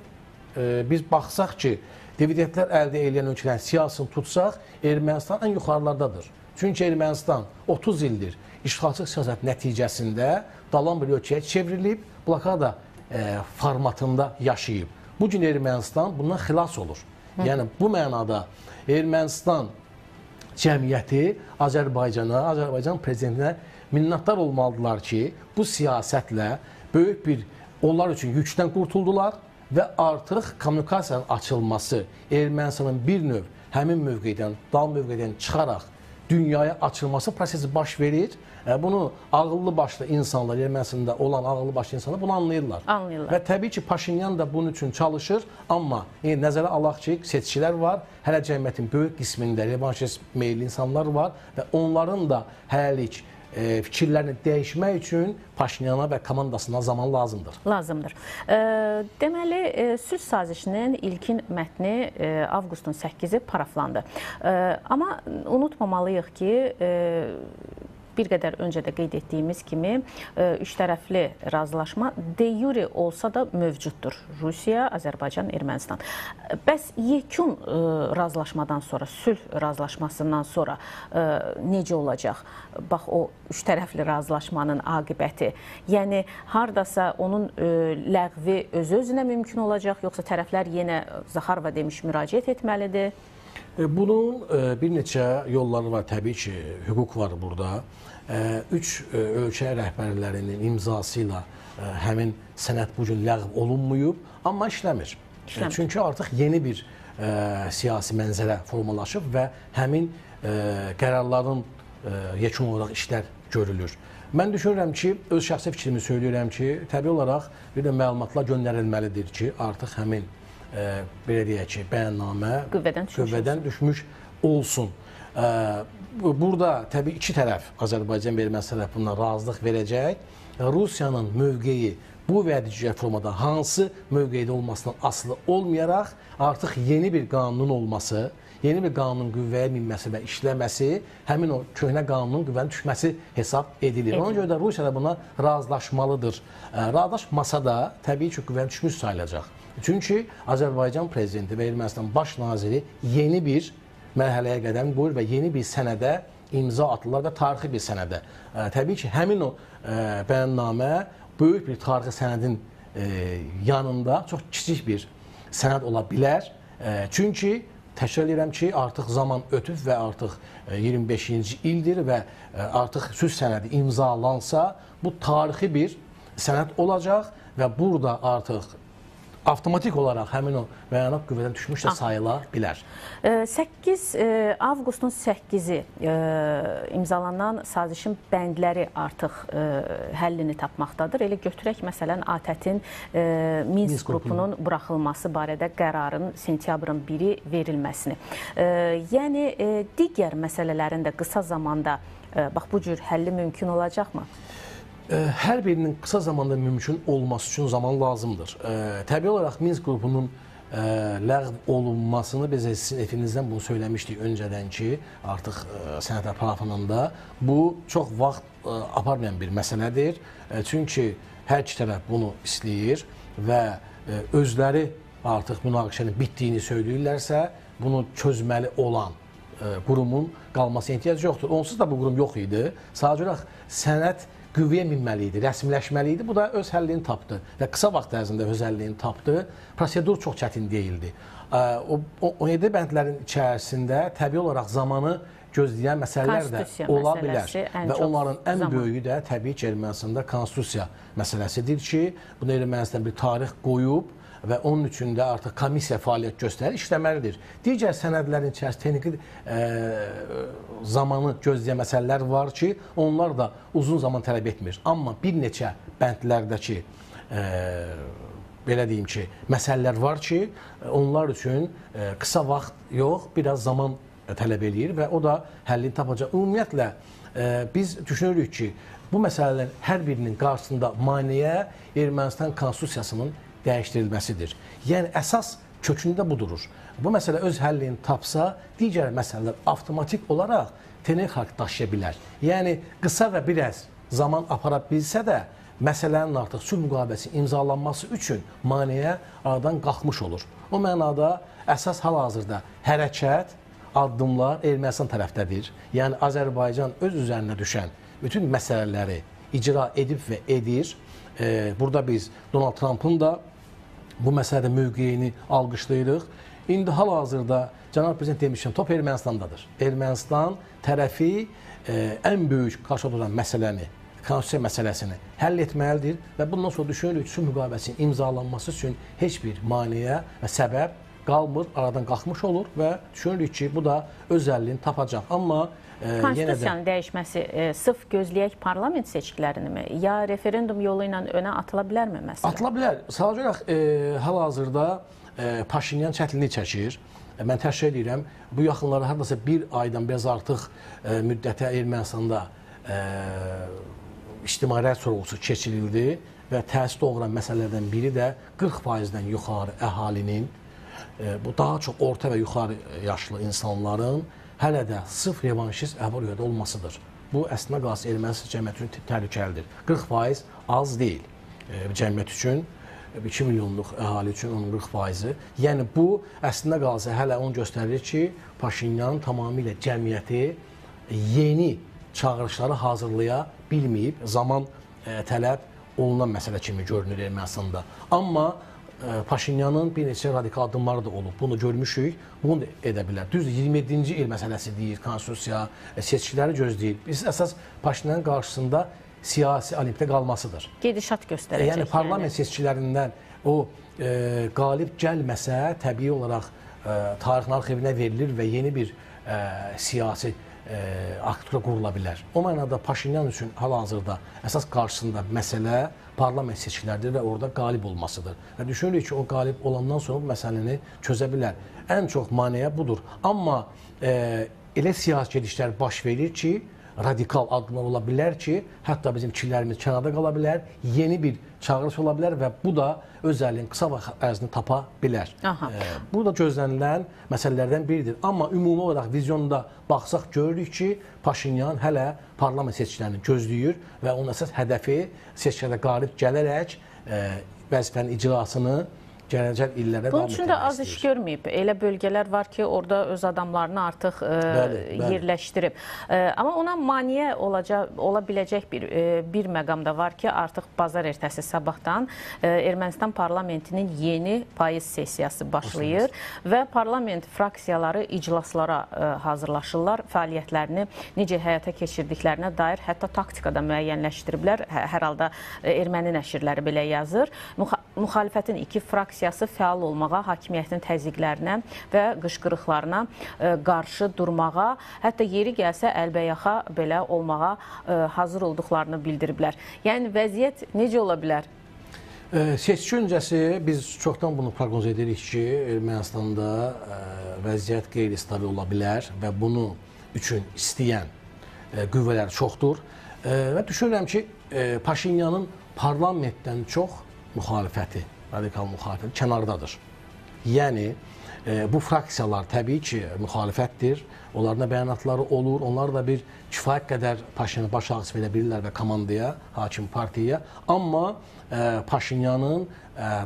biz baxsaq ki, dividendlər əldə eləyən ölkələrin siyasını tutsaq, Ermənistan ən yuxarılardadır. Çünki Ermənistan 30 ildir işğalçı siyasət nəticəsində dalan bir ölkəyə çevrilib, blokada formatında yaşayıb. Bugün Ermənistan bundan xilas olur. Yəni bu mənada Ermənistan cəmiyyəti Azərbaycana, Azərbaycan prezidentinə minnətdar olmalıdırlar ki, bu siyasətlə böyük bir onlar üçün yükdən qurtuldular və artıq kommunikasiyanın açılması, Ermənistanın bir növ həmin mövqedən, dal mövqedən çıxaraq dünyaya açılması prosesi baş verir. Bunu ağıllı başlı insanlar, Ermənistanda olan ağıllı başlı insanlar bunu anlayırlar. Anlayırlar. Və təbii ki, Paşinyan da bunun üçün çalışır, amma nəzərə alaq ki, seçkilər var, hələ cəmiyyətin böyük qismində revanşist meyilli insanlar var və onların da hələlik fikirlərini dəyişmək üçün Paşinyana və komandasına zaman lazımdır. Lazımdır. Deməli, sülh sazişinin ilkin mətni avqustun 8-i paraflandı. Amma unutmamalıyıq ki, bir qədər öncə də qeyd etdiyimiz kimi üç tərəfli razılaşma de jure olsa da mövcuddur. Rusiya, Azərbaycan, Ermənistan. Bəs yekun razılaşmadan sonra, sülh razılaşmasından sonra necə olacaq? Bax, o üç tərəfli razılaşmanın aqibəti. Yəni, hardasa onun ləğvi öz-özünə mümkün olacaq, yoxsa tərəflər yenə Zaxarova demiş müraciət etməlidir? Bunun bir neçə yolları var, təbii ki, hüquq var burada. Üç ölkə rəhbərlərinin imzası ilə həmin sənəd bugün ləğv olunmayıb, amma işləmir. Çünki artıq yeni bir siyasi mənzərə formalaşıb və həmin qərarların yekun olaraq işlər görülür. Mən düşünürəm ki, öz şəxsi fikrimi söyləyirəm ki, təbii olaraq bir də məlumatlar göndərilməlidir ki, artıq həmin belə deyək ki, bəyannamə qüvvədən düşmüş olsun. Burada təbii iki tərəf, Azərbaycan və Ermənistan tərəf bundan razılıq verəcək. Rusiyanın mövqeyi bu və digər formada hansı mövqeydə olmasından asılı olmayaraq artıq yeni bir qanunun olması, yeni bir qanunun qüvvəyə minməsi və işləməsi, həmin o köhnə qanunun qüvvənin düşməsi hesab edilir. Ona görə də Rusiya da buna razılaşmalıdır. Razılaşmasa da təbii ki, qüvvənin düşmüş sayılacaq. Çünki Azərbaycan prezidenti və Ermənistan baş naziri yeni bir mərhələyə qədəm qoyur və yeni bir sənədə imza atırlar və tarixi bir sənədə. Təbii ki, həmin o bəyannamə böyük bir tarixi sənədin yanında çox kiçik bir sənəd ola bilər. Çünki təkrar edirəm ki, artıq zaman ötüb və artıq 25-ci ildir və artıq sülh sənədi imzalansa, bu tarixi bir sənəd olacaq və burada artıq Avtomatik olaraq həmin o bəyanat qüvvədən düşmüş də sayıla bilər. 8 avqustun 8-i imzalanan sazişin bəndləri artıq həllini tapmaqdadır. Elə götürək məsələn ATƏT-in Minsk qrupunun buraxılması barədə qərarın sentyabrın 1-i verilməsini. Yəni digər məsələlərin də qısa zamanda bax bu cür həlli mümkün olacaqmı? Hər birinin qısa zamanda mümkün olması üçün zaman lazımdır. Təbii olaraq Minsk qrupunun ləğv olunmasını biz sizin efirinizdən bunu söyləmişdik öncədən ki, artıq sənədlər parafanında bu çox vaxt aparmayan bir məsələdir. Çünki hər iki tərəf bunu istəyir və özləri artıq münaqişənin bitdiyini söyləyirlərsə, bunu çözməli olan qurumun qalmasına ehtiyac yoxdur. Onsuz da bu qurum yox idi. Sadəcə olaraq sənəd qüvvəyə minməli idi, rəsmiləşməli idi. Bu da öz həllini tapdı və qısa vaxt ərzində öz həllini tapdı. Prosedur çox çətin deyildi. O 17 bəndlərin içərisində təbii olaraq zamanı gözləyən məsələlər də ola bilər. Və onların ən böyüyü də təbii ki, Ermənistanda konstitusiya məsələsidir ki, bunu Ermənistan bir tarix qoyub və onun üçün də artıq komissiya fəaliyyət göstərir, işləməlidir. Digər sənədlərin içərisində texniki zamanı gözləyən məsələlər var ki, onlar da uzun zaman tələb etmir. Amma bir neçə bəndlərdəki, belə deyim ki, məsələlər var ki, onlar üçün qısa vaxt yox, biraz zaman tələb eləyir və o da həllini tapacaq. Ümumiyyətlə, biz düşünürük ki, bu məsələlərin hər birinin qarşısında maneə Ermənistan konstitusiyasının dəyişdirilməsidir. Yəni, əsas kökündə bu durur. Bu məsələ öz həllini tapsa, digər məsələlər avtomatik olaraq texniki xarakter daşıya bilər. Yəni, qısa və biraz zaman apara bilsə də, məsələnin artıq sülh müqaviləsinin imzalanması üçün maneə aradan qalxmış olur. O mənada əsas hal-hazırda hərəkət, addımlar Ermənistan tərəfdədir. Yəni, Azərbaycan öz üzərinə düşən bütün məsələləri icra edib və edir. Burada biz Donald Trumpın da bu məsələdə mövqeyini alqışlayırıq. İndi hal-hazırda cənab prezident demişəm, top Ermənistandadır. Ermənistan tərəfi ən böyük qarşıda duran məsələni, konstitusiya məsələsini həll etməlidir və bundan sonra düşünürük ki, sülh müqaviləsinin imzalanması üçün heç bir maneə və səbəb qalmır, aradan qalxmış olur və düşünürük ki, bu da öz həllini tapacaq. Amma konstitusiyanın dəyişməsi sırf gözləyək parlament seçkilərini mi? Ya referendum yolu ilə önə atıla bilərmi məsələ? Atıla bilər. Sadəcə olaraq hal-hazırda Paşinyan çətinlik çəkir. Mən təşkil edirəm, bu yaxınlara hardasa bir aydan biraz artıq müddətə Ermənistanda ictimai rəy sorğusu keçirildi və təəssüf doğuran məsələlərdən biri də 40%-dən yuxarı əhalinin, bu daha çox orta və yuxarı yaşlı insanların hələ də sırf revanşist əhval-ruhiyyədə olmasıdır. Bu, əslində qalsa Ermənistan cəmiyyəti üçün təhlükəlidir. 40% az deyil cəmiyyət üçün, 2 milyonluq əhali üçün onun 40%-i. Yəni, bu, əslində qalsa hələ onu göstərir ki, Paşinyan tamamilə cəmiyyəti yeni çağırışları hazırlaya bilməyib, zaman tələb olunan məsələ kimi görünür Ermənistanda. Amma Paşinyanın bir neçə radikal addımları da olub. Bunu görmüşük, bunu da edə bilər. Düzdür, 27-ci il məsələsi deyir, konstitusiya, seçkiləri gözləyir. Biz əsas Paşinyanın qarşısında siyasi olimpdə qalmasıdır. Gedişat göstərəcək. Yəni, parlament seçkilərindən o qalib gəlməsə, təbii olaraq tarixin arxivinə verilir və yeni bir siyasi arxitektura qurula bilər. O mənada Paşinyan üçün hal-hazırda əsas qarşısında məsələ parlament seçkiləridir və orada qalib olmasıdır. Və düşünürük ki, o qalib olandan sonra bu məsələni çözə bilər. Ən çox maneə budur. Amma elə siyasi gedişlər baş verir ki, radikal addımlar ola bilər ki, hətta bizim fikirlərimiz kənarda qala bilər, yeni bir çağırış ola bilər və bu da öz əlinin qısa vaxt ərzini tapa bilər. Bu da gözlənilən məsələlərdən biridir. Amma ümumi olaraq vizyonda baxsaq görürük ki, Paşinyan hələ parlament seçkilərini gözləyir və onun əsas hədəfi seçkilərdə qalib gələrək vəzifənin icrasını gələcək illərdə davam etdirmək istəyir. Bunun üçün də az iş görməyib. Elə bölgələr var ki, orada öz adamlarını artıq yerləşdirib. Amma ona maneə ola biləcək bir məqam da var ki, artıq bazar ertəsi sabahdan Ermənistan parlamentinin yeni payız sessiyası başlayır və parlament fraksiyaları iclaslara hazırlaşırlar. Fəaliyyətlərini necə həyata keçirdiklərinə dair hətta taktikada müəyyənləşdiriblər. Hər halda erməni nəşrləri belə yazır. Müxalifətin iki fraksiyası fraksiyası fəal olmağa, hakimiyyətin təzyiqlərinə və qışqırıqlarına qarşı durmağa, hətta yeri gəlsə əlbəyaxa belə olmağa hazır olduqlarını bildiriblər. Yəni vəziyyət necə ola bilər? Seçki öncəsi biz çoxdan bunu proqnoz edirik ki, Ermənistanda vəziyyət qeyri-stabil ola bilər və bunu üçün istəyən qüvvələr çoxdur. Və düşünürəm ki, Paşinyanın parlamentdən çox müxalifəti, radikal müxalifəti kənardadır. Yəni, bu fraksiyalar təbii ki, müxalifətdir. Onların da bəyanatları olur. Onlar da bir kifayət qədər Paşinyanı baş ağrısı verə bilirlər və komandaya, hakim partiyaya. Amma Paşinyanın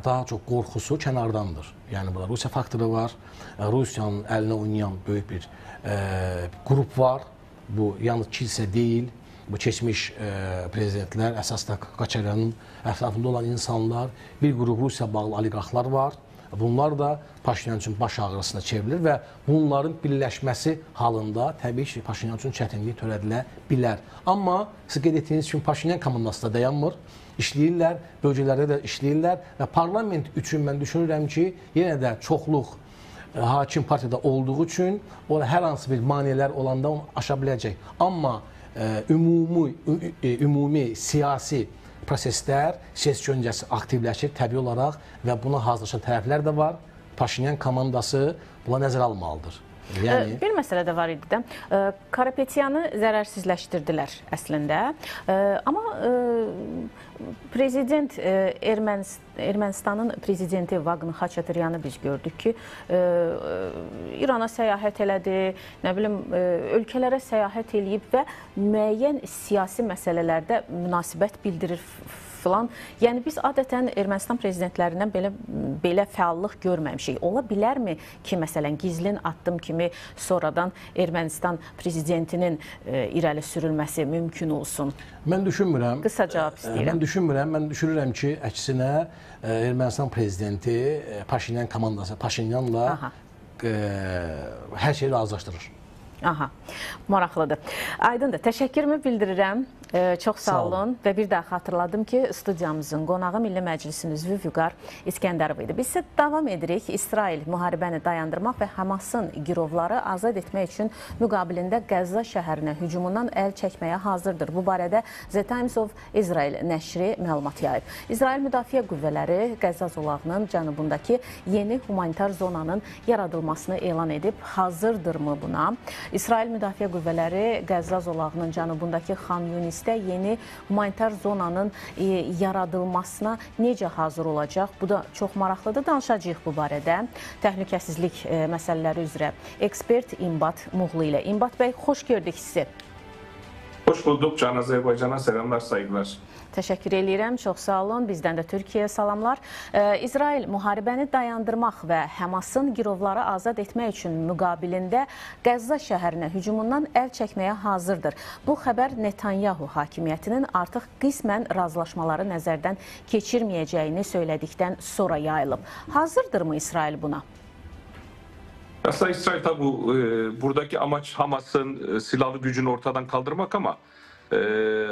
daha çox qorxusu kənardandır. Yəni, burada Rusiya faktoru var. Rusiyanın əlinə oynayan böyük bir qrup var. Bu, yalnız kilsə deyil. Bu keçmiş prezidentlər, əsas da Qaçaryanın ətrafında olan insanlar, bir qrup Rusiya bağlı oliqarxlar var. Bunlar da Paşinyan üçün baş ağrısına çevrilir və bunların birləşməsi halında təbii ki, Paşinyan üçün çətinlik törədilə bilər. Amma siz qeyd etdiyiniz kimi Paşinyan komandası da dayanmır, işləyirlər, bölgələrdə də işləyirlər və parlament üçün mən düşünürəm ki, yenə də çoxluq hakim partiyada olduğu üçün orada hər hansı bir maneələr olanda onu aşa biləcək. Amma ümumi siyasi proseslər seçki öncəsi aktivləşir təbii olaraq və buna hazırlaşan tərəflər də var. Paşinyan komandası buna nəzərə almalıdır. Yəni... Bir məsələ də var idi də. Karapetyanı zərərsizləşdirdilər əslində. Amma prezident Ermənistanın prezidenti Vaqn Xaçaturyanı biz gördük ki, İrana səyahət elədi, nə bilim, ölkələrə səyahət eləyib və müəyyən siyasi məsələlərdə münasibət bildirir filan. Yəni biz adətən Ermənistan prezidentlərindən belə fəallıq görməmişik. Ola bilərmi ki, məsələn, gizlin addım kimi sonradan Ermənistan prezidentinin irəli sürülməsi mümkün olsun? Mən düşünmürəm. Qısa cavab istəyirəm. Mən düşünmürəm. Mən düşünürəm ki, əksinə Ermənistan prezidenti Paşinyan komandası Paşinyanla hər şeyi razılaşdırır. Aha, maraqlıdır. Aydındır. Təşəkkürümü bildirirəm. Çox sağ olun. Və bir daha xatırladım ki, studiyamızın qonağı Milli Məclisin üzvü Vüqar İsgəndərov idi. Biz isə davam edirik. İsrail müharibəni dayandırmaq və Hamasın girovları azad etmək üçün müqabilində Qəzza şəhərinə hücumundan əl çəkməyə hazırdır. Bu barədə The Times of Israel nəşri məlumat yayıb. İsrail Müdafiə Qüvvələri Qəzza zolağının cənubundakı yeni humanitar zonanın yaradılmasını elan edib. Hazırdırmı buna? İsrail Müdafiə Qüvvələri Qəzza zolağının cənubundakı Xan Yunisdə yeni humanitar zonanın yaradılmasına necə hazır olacaq? Bu da çox maraqlıdır. Danışacağıq bu barədə. Təhlükəsizlik məsələləri üzrə ekspert İmbat Muğlu ilə. İmbat bəy, xoş gördük sizi. Hoş bulduk. Can Azərbaycana selamlar, saygılar. Təşəkkür eləyirəm. Çox sağ olun. Bizdən də Türkiyəyə salamlar. İsrail müharibəni dayandırmaq və Həmasın girovları azad etmək üçün müqabilində Qəzza şəhərinə hücumundan əl çəkməyə hazırdır. Bu xəbər Netanyahu hakimiyyətinin artıq qismən razılaşmaları nəzərdən keçirməyəcəyini söylədikdən sonra yayılıb. Hazırdırmı İsrail buna? Aslında İsrail tabi buradaki amaç Hamas'ın silahlı gücünü ortadan kaldırmak ama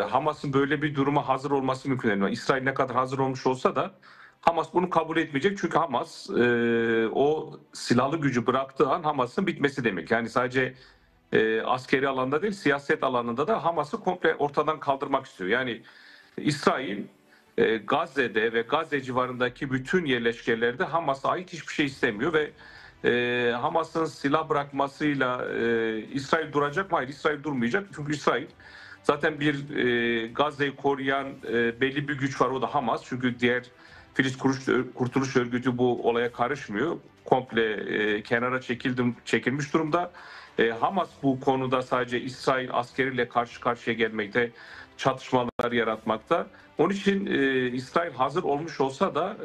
Hamas'ın böyle bir duruma hazır olması mümkün değil. İsrail ne kadar hazır olmuş olsa da Hamas bunu kabul etmeyecek. Çünkü Hamas o silahlı gücü bıraktığı an Hamas'ın bitmesi demek. Yani sadece askeri alanda değil, siyaset alanında da Hamas'ı komple ortadan kaldırmak istiyor. Yani İsrail Gazze'de ve Gazze civarındaki bütün yerleşkelerde Hamas'a ait hiçbir şey istemiyor ve Hamas'ın silah bırakmasıyla İsrail duracak mı? Hayır, İsrail durmayacak. Çünkü İsrail zaten bir Gazze'yi koruyan belli bir güç var, o da Hamas. Çünkü diğer Filistin Kurtuluş Örgütü bu olaya karışmıyor. Komple kenara çekilmiş durumda. Hamas bu konuda sadece İsrail askeriyle karşı karşıya gelmekte, çatışmalar yaratmakta. Onun için İsrail hazır olmuş olsa da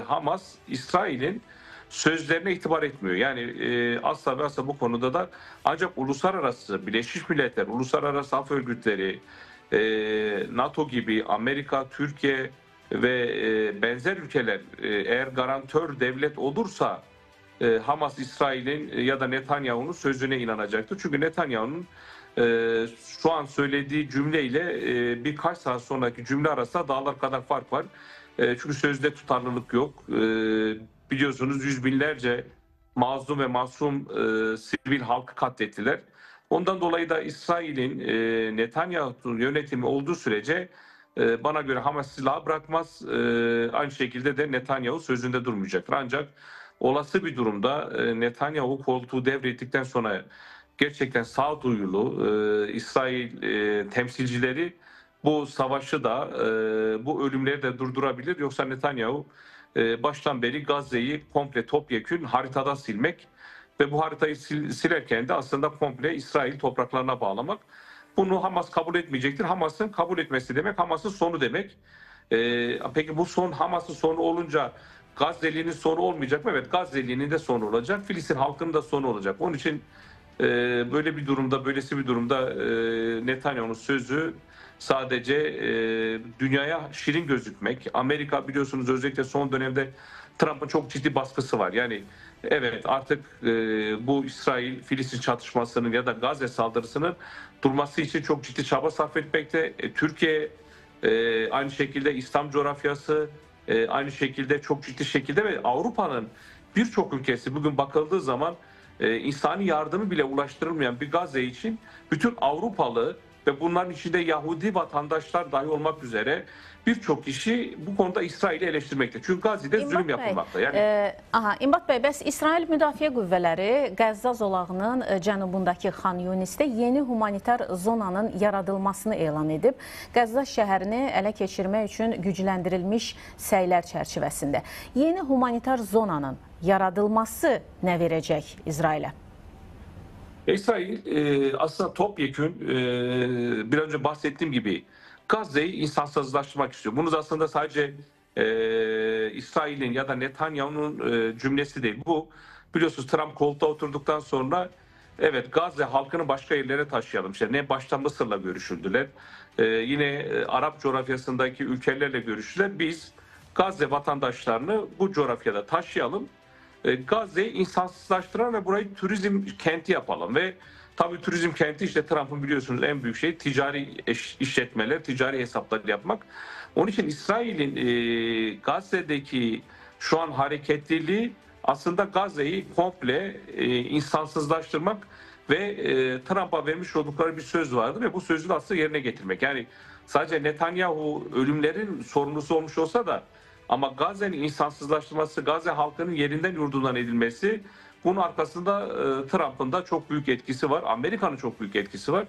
Hamas İsrail'in sözlerine itibar etmiyor. Yani asla ve asla bu konuda da ancak uluslararası Birleşmiş Milletler, uluslararası af örgütleri, NATO gibi Amerika, Türkiye ve benzer ülkeler eğer garantör devlet olursa Hamas İsrail'in ya da Netanyahu'nun sözüne inanacaktır. Çünkü Netanyahu'nun şu an söylediği cümleyle birkaç saat sonraki cümle arasında dağlar kadar fark var. Çünkü sözde tutarlılık yok. Biliyorsunuz yüz binlerce mazlum ve masum sivil halkı katlettiler. Ondan dolayı da İsrail'in Netanyahu yönetimi olduğu sürece bana göre Hamas silahı bırakmaz. Aynı şekilde de Netanyahu sözünde durmayacaktır. Ancak olası bir durumda Netanyahu koltuğu devrettikten sonra gerçekten sağduyulu İsrail temsilcileri bu savaşı da bu ölümleri de durdurabilir. Yoksa Netanyahu baştan beri Gazze'yi komple topyekün haritadan silmek ve bu haritayı silerken de aslında komple İsrail topraklarına bağlamak. Bunu Hamas kabul etmeyecektir. Hamas'ın kabul etmesi demek Hamas'ın sonu demek. Peki bu son Hamas'ın sonu olunca Gazze'linin sonu olmayacak mı? Evet, Gazze'linin de sonu olacak. Filistin halkının da sonu olacak. Onun için böyle bir durumda, böylesi bir durumda Netanyahu'nun sözü sadece dünyaya şirin gözükmek. Amerika biliyorsunuz özellikle son dönemde Trump'ın çok ciddi baskısı var. Yani evet artık bu İsrail-Filistin çatışmasının ya da Gazze saldırısının durması için çok ciddi çaba sarf etmekte. Türkiye aynı şekilde İslam coğrafyası aynı şekilde çok ciddi şekilde ve Avrupa'nın birçok ülkesi bugün bakıldığı zaman insani yardımı bile ulaştırılmayan bir Gazze için bütün Avrupalı ve bunların içinde Yahudi vatandaşlar dahi olmak üzere birçok kişi bu konuda İsrail'i eleştirmekte. Çünkü Gazze'de zulüm yapılmakta. Yani... İmbat Bəy, bəs İsrail Müdafiə Qüvvələri Qəzza zolağının cənubundakı Xan Yunisdə yeni humanitar zonanın yaradılmasını elan edib. Qəzza şəhərini ələ keçirmək üçün gücləndirilmiş səylər çərçivəsində. Yeni humanitar zonanın yaradılması nə verəcək İsrailə? İsrail aslında topyekün bir önce bahsettiğim gibi Gazze'yi insansızlaştırmak istiyor. Bunu aslında sadece İsrail'in ya da Netanyahu'nun cümlesi değil. Bu biliyorsunuz Trump koltuğa oturduktan sonra evet Gazze halkını başka yerlere taşıyalım. İşte ne başta Mısır'la görüşüldüler. Yine Arap coğrafyasındaki ülkelerle görüştüler. Biz Gazze vatandaşlarını bu coğrafyada taşıyalım. Gazze'yi insansızlaştıran ve burayı turizm kenti yapalım ve tabii turizm kenti işte Trump'ın biliyorsunuz en büyük şey ticari işletmeler, ticari hesaplar yapmak. Onun için İsrail'in Gazze'deki şu an hareketliliği aslında Gazze'yi komple insansızlaştırmak ve Trump'a vermiş oldukları bir söz vardı ve bu sözü de aslında yerine getirmek. Yani sadece Netanyahu ölümlerin sorumlusu olmuş olsa da ama Gazze'nin insansızlaştırması, Gazze halkının yerinden yurdundan edilmesi, bunun arkasında Trump'ın da çok büyük etkisi var. Amerika'nın çok büyük etkisi var.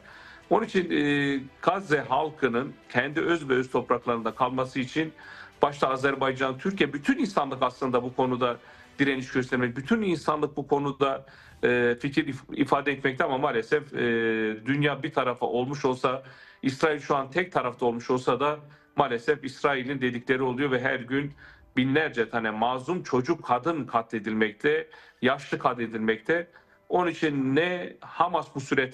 Onun için Gazze halkının kendi öz ve öz topraklarında kalması için başta Azerbaycan, Türkiye, bütün insanlık aslında bu konuda direniş göstermek, bütün insanlık bu konuda fikir ifade etmekte ama maalesef dünya bir tarafa olmuş olsa, İsrail şu an tek tarafta olmuş olsa da maalesef İsrail'in dedikleri oluyor ve her gün binlerce tane mazlum çocuk, kadın katledilmekte, yaşlı katledilmekte. Onun için ne Hamas bu süre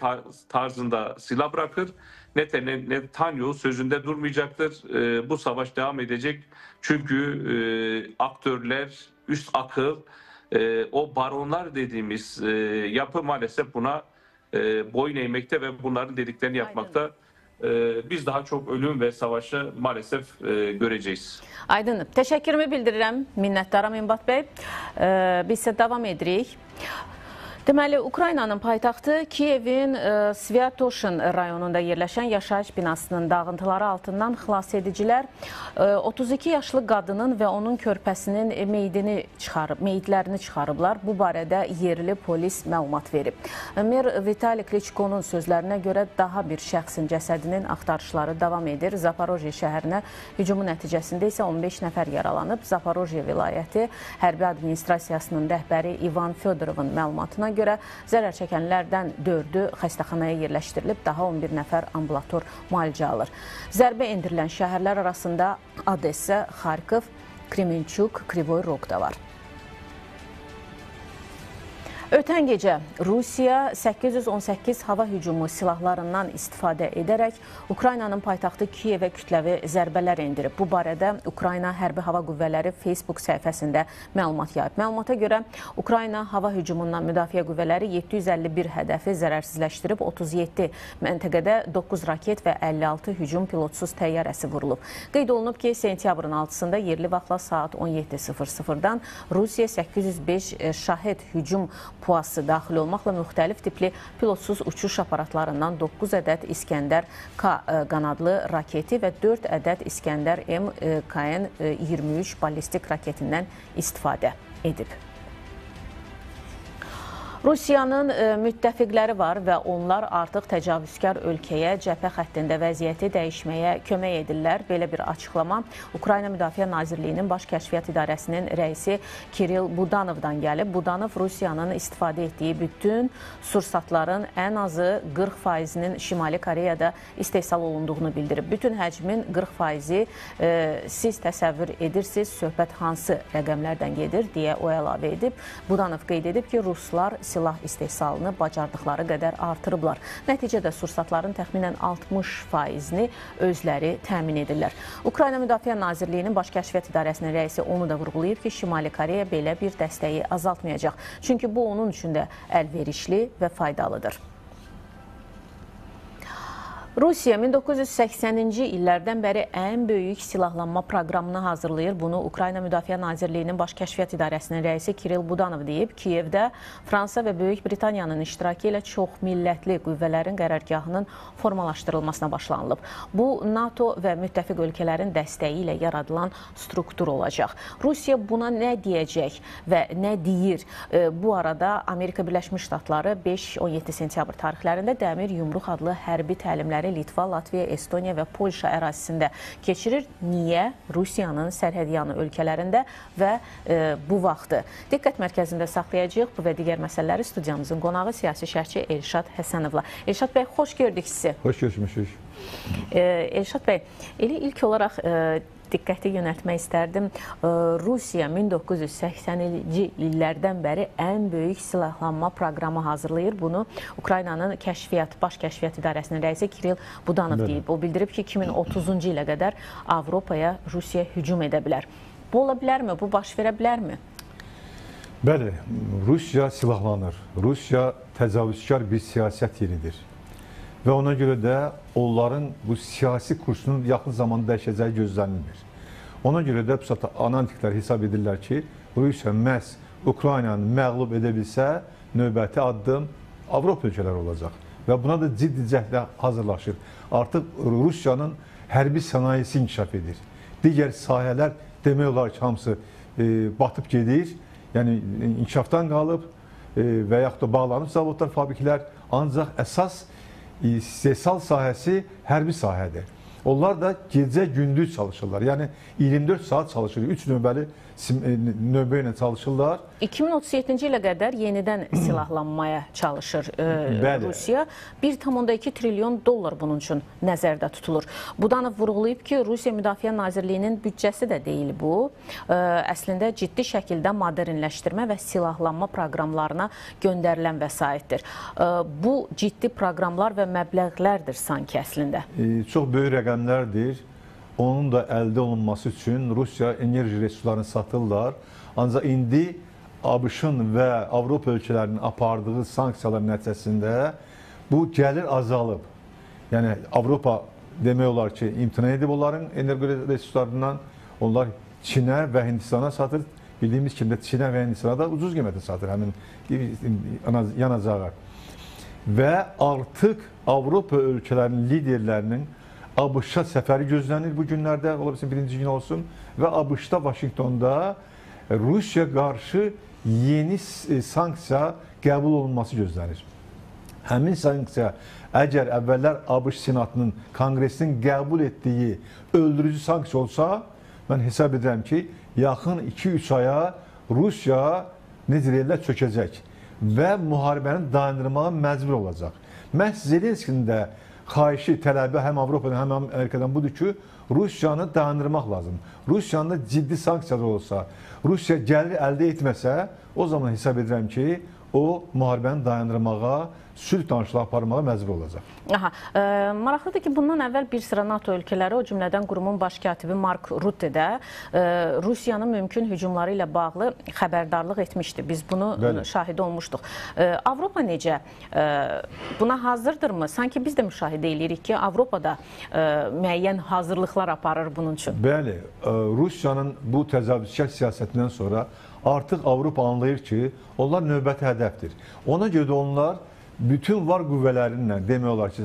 tarzında silah bırakır, ne de Netanyahu sözünde durmayacaktır. Bu savaş devam edecek. Çünkü aktörler, üst akıl, o baronlar dediğimiz yapı maalesef buna boyun eğmekte ve bunların dediklerini yapmakta. Aynen. Biz daha çok ölüm ve savaşı maalesef göreceğiz. Aydındır. Təşəkkürümü bildirirəm minnətdaram İmbat bəy. Biz isə davam edirik. Deməli, Ukraynanın paytaxtı Kiyevin Sviatoşin rayonunda yerləşən yaşayış binasının dağıntıları altından xilasedicilər 32 yaşlı qadının və onun körpəsinin meyitlərini çıxarıblar. Bu barədə yerli polis məlumat verib. Mer Vitali Kliçkonun sözlərinə görə daha bir şəxsin cəsədinin axtarışları davam edir. Zaporojye şəhərinə hücumun nəticəsində isə 15 nəfər yaralanıb. Zaporojye vilayəti hərbi administrasiyasının rəhbəri İvan Fedorovun məlumatına görə zərər çəkənlərdən 4-ü xəstəxanaya yerləşdirilib, daha 11 nəfər ambulator müalicə alır. Zərbə endirilən şəhərlər arasında Odessa, Xarkov, Kremenchuk, Krivoy Rog da var. Ötən gecə Rusiya 818 hava hücumu silahlarından istifadə edərək Ukraynanın paytaxtı Kiyevə kütləvi zərbələr endirib. Bu barədə Ukrayna Hərbi Hava Qüvvələri Facebook səhifəsində məlumat yayıb. Məlumata görə Ukrayna hava hücumundan müdafiə qüvvələri 751 hədəfi zərərsizləşdirib, 37 məntəqədə 9 raket və 56 hücum pilotsuz təyyarəsi vurulub. Qeyd olunub ki, sentyabrın 6-sında yerli vaxtla saat 17:00-dan Rusiya 805 Şahed hücum PUA-sı daxil olmaqla müxtəlif tipli pilotsuz uçuş aparatlarından 9 ədəd İskəndər K qanadlı raketi və 4 ədəd İskəndər M KN-23 ballistik raketindən istifadə edib. Rusiyanın müttəfiqləri var və onlar artıq təcavüzkar ölkəyə cəbhə xəttində vəziyyəti dəyişməyə kömək edirlər. Belə bir açıqlama Ukrayna Müdafiə Nazirliyinin Baş Kəşfiyyat İdarəsinin rəisi Kirill Budanovdan gəlib. Budanov Rusiyanın istifadə etdiyi bütün sursatların ən azı 40%-nin Şimali Koreyada istehsal olunduğunu bildirib. Bütün həcmin 40%-i siz təsəvvür edirsiniz, söhbət hansı rəqəmlərdən gedir deyə o əlavə edib. Budanov qeyd edib ki, ruslar silah istehsalını bacardıqları qədər artırıblar. Nəticədə sursatların təxminən 60%-ni özləri təmin edirlər. Ukrayna Müdafiə Nazirliyinin Baş Kəşfiyyat İdarəsinin rəisi onu da vurğulayıb ki, Şimali Koreya belə bir dəstəyi azaltmayacaq. Çünki bu onun üçün də əlverişli və faydalıdır. Rusiya 1980-ci illərdən bəri ən böyük silahlanma proqramını hazırlayır. Bunu Ukrayna Müdafiə Nazirliyinin Baş Kəşfiyyat İdarəsinin rəisi Kirill Budanov deyib. Kiyevdə Fransa və Böyük Britaniyanın iştirakı ilə çox millətli qüvvələrin qərargahının formalaşdırılmasına başlanılıb. Bu, NATO və müttəfiq ölkələrin dəstəyi ilə yaradılan struktur olacaq. Rusiya buna nə deyəcək və nə deyir? Bu arada Amerika Birləşmiş Ştatları 5-17 sentyabr tarixlərində Dəmir Yumruq adlı hərbi təlimləri Litva, Latviya, Estoniya və Polşa ərazisində keçirir. Niyə? Rusiyanın sərhədyanı ölkələrində və bu vaxtı. Diqqət mərkəzində saxlayacağıq bu və digər məsələləri studiyamızın qonağı siyasi şərhçi Elşad Həsənovla. Elşad bəy, xoş gördük sizi. Xoş görmüşük. Elşad bəy, elə ilk olaraq diqqəti yönəltmək istərdim. Rusiya 1980-ci illərdən bəri ən böyük silahlanma proqramı hazırlayır. Bunu Ukraynanın Baş Kəşfiyyat İdarəsinin rəisi Kirill Budanov deyib. O bildirib ki, 2030-cu ilə qədər Avropaya Rusiya hücum edə bilər. Bu ola bilərmi? Bu baş verə bilərmi? Bəli, Rusiya silahlanır. Rusiya təcavüzkar bir siyasət yeridir. Və ona görə də onların bu siyasi kursunun yaxın zamanda dəyişəcəyi gözlənilmir. Ona görə də bu analitiklər hesab edirlər ki, Rusiya məhz Ukraynanı məğlub edə bilsə, növbəti addım Avropa ölkələri olacaq. Və buna da ciddi cəhdlə hazırlaşır. Artıq Rusiyanın hərbi sənayesi inkişaf edir. Digər sahələr demək olar ki, hamısı batıb gedir, yəni inkişafdan qalıb və yaxud da bağlanıb zavodlar, fabriklər. Ancaq əsas istehsal sahəsi hərbi sahədir. Onlar da gecə-gündüz çalışırlar. Yəni 24 saat çalışır. 3 növbəli növbə ilə çalışırlar. 2037-ci ilə qədər yenidən silahlanmaya çalışır Rusiya. 1,2 trilyon dollar bunun üçün nəzərdə tutulur. Budanov vurğulayıb ki, Rusiya Müdafiə Nazirliyinin büdcəsi də deyil bu. Əslində ciddi şəkildə modernləşdirmə və silahlanma proqramlarına göndərilən vəsaitdir. Bu ciddi proqramlar və məbləğlərdir sanki əslində. Çox böyük rəqəmlərdir. Onun da əldə olunması üçün Rusiya enerji resurslarını satırlar. Ancaq indi ABŞ-ın və Avropa ölkələrinin apardığı sanksiyalar nəticəsində bu gəlir azalıb. Yəni Avropa demək olar ki, imtina edib onların enerji resurslarından. Onlar Çinə və Hindistana satır. Bildiyimiz kimi də Çinə və Hindistana da ucuz qiymətə satır həmin yanacağı. Və artıq Avropa ölkələrinin liderlərinin ABŞ-a səfəri gözlənir bu günlərdə, ola bilsin birinci gün olsun və ABŞ-da, Vaşinqtonda Rusiya qarşı yeni sanksiya qəbul olunması gözlənir. Həmin sanksiya, əgər əvvəllər ABŞ Senatının, Konqresinin qəbul etdiyi öldürücü sanksiya olsa, mən hesab edirəm ki, yaxın 2-3 aya Rusiya necə deyirlər, çökəcək və müharibəni dayandırmağa məcbur olacaq. Məhz Zelenskinin də xahişi, tələbi həm Avropadan, həm Amerikadan budur ki, Rusiyanı dayandırmaq lazım. Rusiyanın da ciddi sanksiyalar olsa, Rusiya gəlir əldə etməsə, o zaman hesab edirəm ki, o müharibəni dayandırmağa, sülh danışıqları aparmağa məcbur olacaq. Aha, maraqlıdır ki, bundan əvvəl bir sıra NATO ölkələri, o cümlədən qurumun baş katibi Mark Rutte də Rusiyanın mümkün hücumları ilə bağlı xəbərdarlıq etmişdi. Biz bunu şahidi olmuşduq. Avropa necə? Buna hazırdırmı? Sanki biz də müşahidə edirik ki, Avropada müəyyən hazırlıqlar aparır bunun üçün. Bəli, Rusiyanın bu təcavüzkar siyasətindən sonra artıq Avropa anlayır ki, onlar növbəti hədəfdir. Ona görə də onlar bütün var qüvvələrinlə, demək olar ki,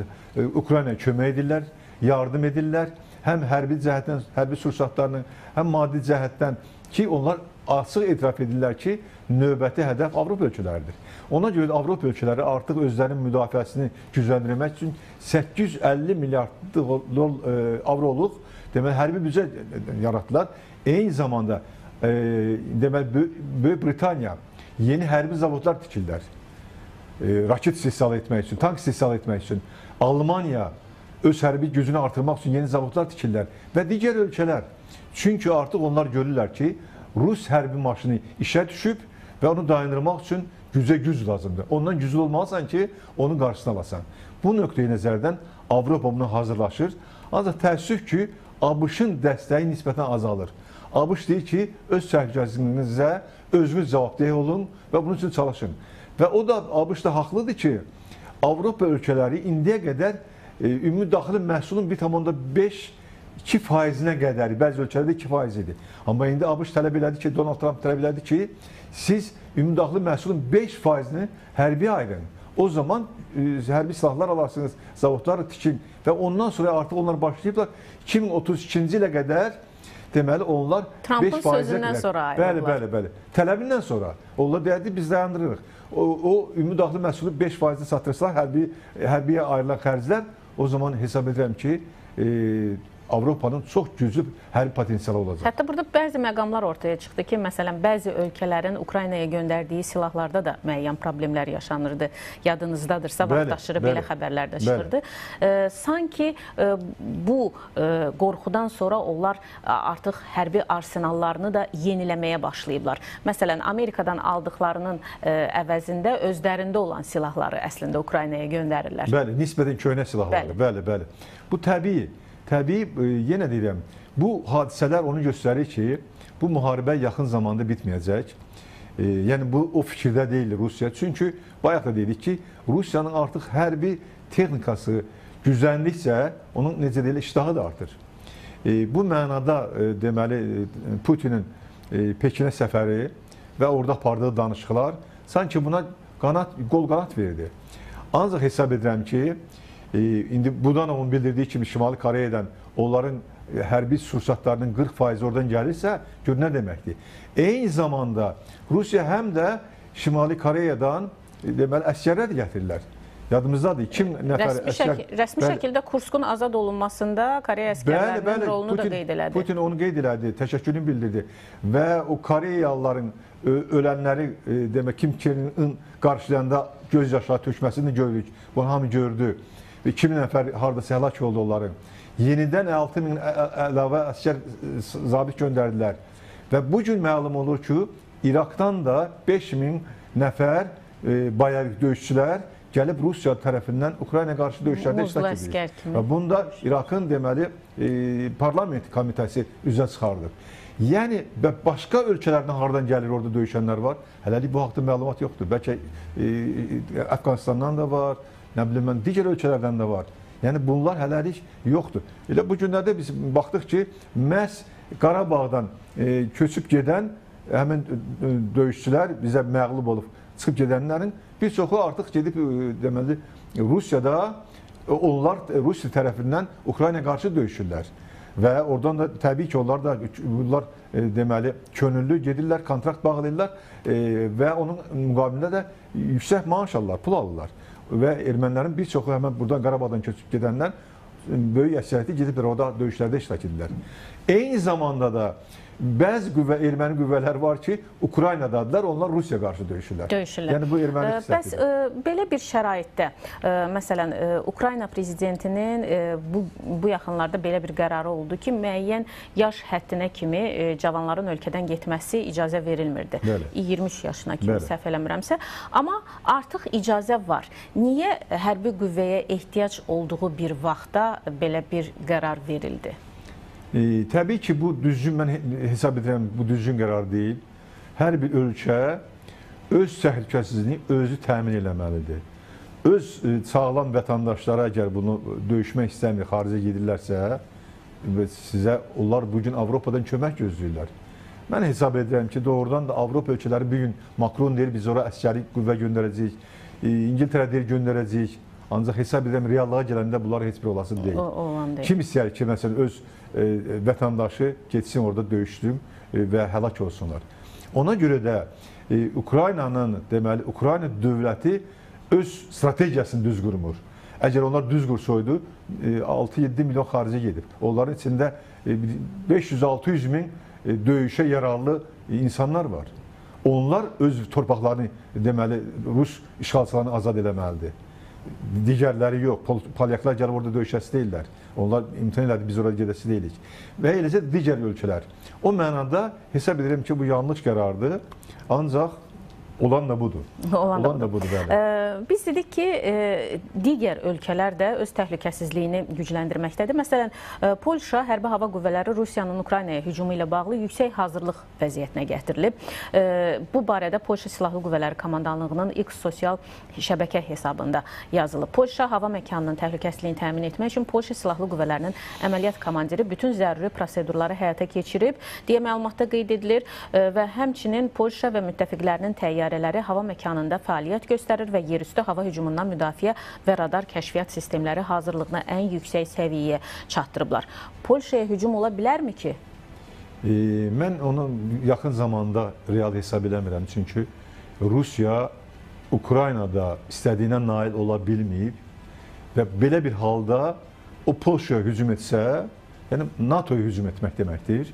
Ukraynaya kömək edirlər, yardım edirlər. Həm hərbi cəhətdən, hərbi sursatlarla, həm maddi cəhətdən ki, onlar açıq etiraf edirlər ki, növbəti hədəf Avropa ölkələridir. Ona görə də Avropa ölkələri artıq özlərinin müdafiəsini gücləndirmək üçün 850 milyard avroluq demək, hərbi büdcə yaratdılar. Eyni zamanda demək, Böyük Britaniya yeni hərbi zavodlar tikirlər. Raket istehsal etmək üçün, tank istehsal etmək üçün. Almaniya öz hərbi gücünü artırmaq üçün yeni zavodlar tikirlər və digər ölkələr. Çünki artıq onlar görürlər ki, Rus hərbi maşını işə düşüb və onu dayandırmaq üçün gücə güc lazımdır. Ondan güclü olmalısan ki, onun qarşısını alasan. Bu nöqteyi nəzərdən Avropa buna hazırlaşır. Ancaq təəssüf ki, ABŞ-ın dəstəyi nisbətən azalır. ABŞ deyir ki, öz təhlükəsizliyinizə özünüz cavabdeh olun və bunun üçün çalışın. Və o da, ABŞ da haqlıdır ki, Avropa ölkələri indiyə qədər ümumi daxili məhsulun 1,5-2%-nə qədər, bəzi ölkələrdə 2% idi. Amma indi ABŞ tələb elədi ki, Donald Trump tələb elədi ki, siz ümumi daxili məhsulun 5%-ni hərbiyə ayırın. O zaman hərbi silahlar alarsınız, zavodlar tikin və ondan sonra artıq onlar başlayıblar 2032-ci ilə qədər. Deməli, onlar Trumpın sözündən sonra ayrıldılar. Bəli, bəli, bəli. Tələbindən sonra. Onlar deyirdi, biz dayandırırıq. O ümumi daxili məhsulu 5%-ni çatdırsalar, hərbiyə ayrılan xərclər, o zaman hesab edirəm ki, Avropanın çox güclü hərbi potensialı olacaq. Hətta burada bəzi məqamlar ortaya çıxdı ki, məsələn, bəzi ölkələrin Ukraynaya göndərdiyi silahlarda da müəyyən problemlər yaşanırdı. Yadınızdadırsa, vaxt aşırı belə xəbərlər də çıxırdı. Sanki bu qorxudan sonra onlar artıq hərbi arsenallarını da yeniləməyə başlayıblar. Məsələn, Amerikadan aldıqlarının əvəzində özlərində olan silahları əslində Ukraynaya göndərirlər. Bəli, nisbətən köhnə silahları. Bəli, bəli. Bu təbii. Təbii, yenə deyirəm, bu hadisələr onu göstərir ki, bu müharibə yaxın zamanda bitməyəcək. Yəni, bu o fikirdə deyil Rusiya. Çünki bayaq da dedik ki, Rusiyanın artıq hərbi texnikası gücləndikcə, onun necə deyilir, iştahı da artır. Bu mənada, deməli, Putinin Pekinə səfəri və orada apardığı danışıqlar sanki buna qol qanat verdi. Ancaq hesab edirəm ki, İndi Budanovun bildirdiyi kimi Şimali Koreyadan onların hərbi sursatlarının 40% oradan gəlirsə, gör nə deməkdir. Eyni zamanda Rusiya həm də Şimali Koreyadan deməli, əsgərlər də gətirirlər. Yadımızdadır, 2000 nəfər əsgər... Rəsmi şəkildə Kurskun azad olunmasında Koreya əsgərlərinin rolunu da qeyd elədi. Putin onu qeyd elədi, təşəkkürünü bildirdi və o Koreyalıların ölənləri, demək, Kim Çen In qarşılayanda göz yaşları tökməsini gördük. Bunu hamı gördü. 2000 nəfər haradasa həlak oldu onların. Yenidən 6000 əlavə əsgər zabit göndərdilər. Və bu gün məlum olur ki, İraqdan da 5000 nəfər bayaq döyüşçülər gəlib Rusiya tərəfindən Ukrayna qarşı döyüşlərdə iştirak edir. Və bunu da İraqın deməli parlament komitəsi üzə çıxardır. Yəni başqa ölkələrdən hardan gəlir orada döyüşənlər var? Hələlik bu haqda məlumat yoxdur. Bəlkə Əfqanistandan da var, nə bilim mən, digər ölkələrdən də var. Yəni bunlar hələlik yoxdur. Elə bu günlərdə biz baxdıq ki, məhz Qarabağdan köçüb gedən həmin döyüşçülər bizə məğlub olub çıxıb gedənlərin bir çoxu artıq gedib deməli Rusiyada, onlar Rusiya tərəfindən Ukrayna qarşı döyüşürlər. Və oradan da təbii ki, onlar da bunlar deməli könüllü gedirlər, kontrakt bağlayırlar və onun müqabilində də yüksək maaş alırlar, pul alırlar. Və ermənilərin bir çoxu həmən buradan Qarabağdan köçüb gedənlər böyük əksəriyyəti gediblər, orada döyüşlərdə iştirak edirlər. Eyni zamanda da bəzi qüvvə, erməni qüvvələr var ki, Ukraynadadılar, onlar Rusiya qarşı döyüşürlər. Yəni bu erməni xislətdir. Bəs belə bir şəraitdə, məsələn, Ukrayna prezidentinin bu yaxınlarda belə bir qərarı oldu ki, müəyyən yaş həddinə kimi cavanların ölkədən getməsi icazə verilmirdi. Bəli. 23 yaşına kimi, bəli, səhv eləmirəmsə. Amma artıq icazə var. Niyə hərbi qüvvəyə ehtiyac olduğu bir vaxtda belə bir qərar verildi? Təbii ki, bu düzgün, mən hesab edirəm, bu düzgün qərar deyil. Hər bir ölkə öz təhlükəsizliyini özü təmin eləməlidir. Öz sağlam vətəndaşlara əgər bunu döyüşmək istəmir, xaricə gedirlərsə, sizə onlar bugün Avropadan kömək gözləyirlər. Mən hesab edirəm ki, doğrudan da Avropa ölkələri bugün Makron deyir, biz ora əskəri qüvvə göndərəcəyik, İngiltərə deyir, göndərəcəyik. Ancaq hesab edirəm, reallığa gələndə bunlar heç bir olası deyil. Deyil. Kim istəyər ki, məsələn, öz vətəndaşı getsin orada döyüşsün və həlak olsunlar. Ona görə də Ukraynanın, deməli, Ukrayna dövləti öz strategiyasını düz qurmur. Əgər onlar düz qursaydı, 6-7 milyon xaricə gedib. Onların içində 500-600 min döyüşə yararlı insanlar var. Onlar öz torpaqlarını, deməli, Rus işğalçılarını azad eləməlidir. Digərləri yox, polyaklar gəlib orada döyüşəsi deyirlər. Onlar imtina elədi, biz orada gedəsi deyilik. Və eləcə digər ölkələr. O mənada hesab edirəm ki, bu yanlış qərardır. Ancaq olan da budur. Olan da budur, bəli. Biz dedik ki, digər ölkələr də öz təhlükəsizliyini gücləndirməkdədir. Məsələn, Polşa Hərbi Hava Qüvvələri Rusiyanın Ukraynaya hücumu ilə bağlı yüksək hazırlıq vəziyyətinə gətirilib. Bu barədə Polşa Silahlı Qüvvələri Komandanlığının X sosial şəbəkə hesabında yazılıb. Polşa hava məkanının təhlükəsizliyini təmin etmək üçün Polşa Silahlı Qüvvələrinin əməliyyat komandiri bütün zəruri prosedurları həyata keçirib deyə məlumatda qeyd edilir və həmçinin Polşa və müttəfiqlərinin təyyarələri hava məkanında fəaliyyət göstərir və yerüstü hava hücumundan müdafiə və radar kəşfiyyat sistemləri hazırlığına ən yüksək səviyyəyə çatdırıblar. Polşaya hücum ola bilərmi ki? Mən onu yaxın zamanda real hesab eləmirəm. Çünki Rusiya Ukraynada istədiyinə nail ola bilməyib və belə bir halda o Polşaya hücum etsə, yəni NATO-ya hücum etmək deməkdir.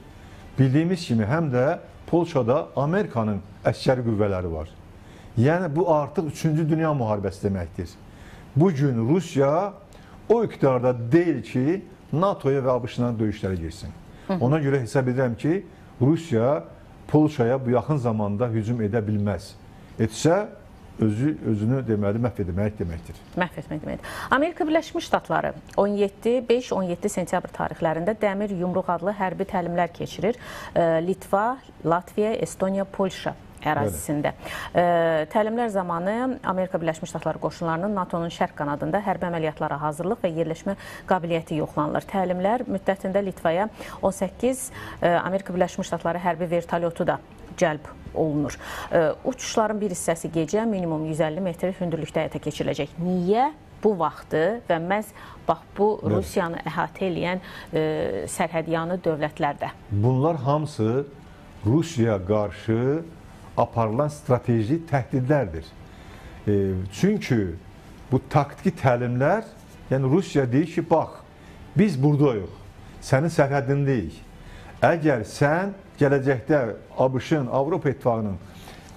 Bildiyimiz kimi həm də Polşada Amerikanın əskəri qüvvələri var. Yəni bu artıq 3-cü dünya müharibəsi deməkdir. Bugün Rusiya o iqtidarda deyil ki, NATO-ya və ABŞ-la döyüşlərə girsin. Ona görə hesab edirəm ki, Rusiya Polşaya bu yaxın zamanda hücum edə bilməz. Etsə, özünü deməli məhv etmək deməkdir. Məhv etmək deməkdir. Amerika Birləşmiş Ştatları 5-17 sentyabr tarixlərində Dəmir Yumruq adlı hərbi təlimlər keçirir. Litva, Latviya, Estoniya, Polşa ərazisində. Təlimlər zamanı Amerika Birləşmiş Ştatları qoşunlarının NATO-nun şərq qanadında hərbi əməliyyatlara hazırlıq və yerləşmə qabiliyyəti yoxlanılır. Təlimlər müddətində Litvaya 18 Amerika Birləşmiş Ştatları hərbi vertolyotu da cəlb olunur. Uçuşların bir hissəsi gecə minimum 150 metr hündürlükdə həyata keçiriləcək. Niyə bu vaxtı və məhz bax bu Rusiyanı əhatə eləyən sərhədyanı dövlətlərdə? Bunlar hamısı Rusiyaya qarşı aparılan strateji təhdidlərdir. Çünki bu taktiki təlimlər, yəni Rusiya deyir ki, bax, biz buradayıq, sənin sərhədindəyik. Əgər sən gələcəkdə ABŞ-ın, Avropa İttifaqının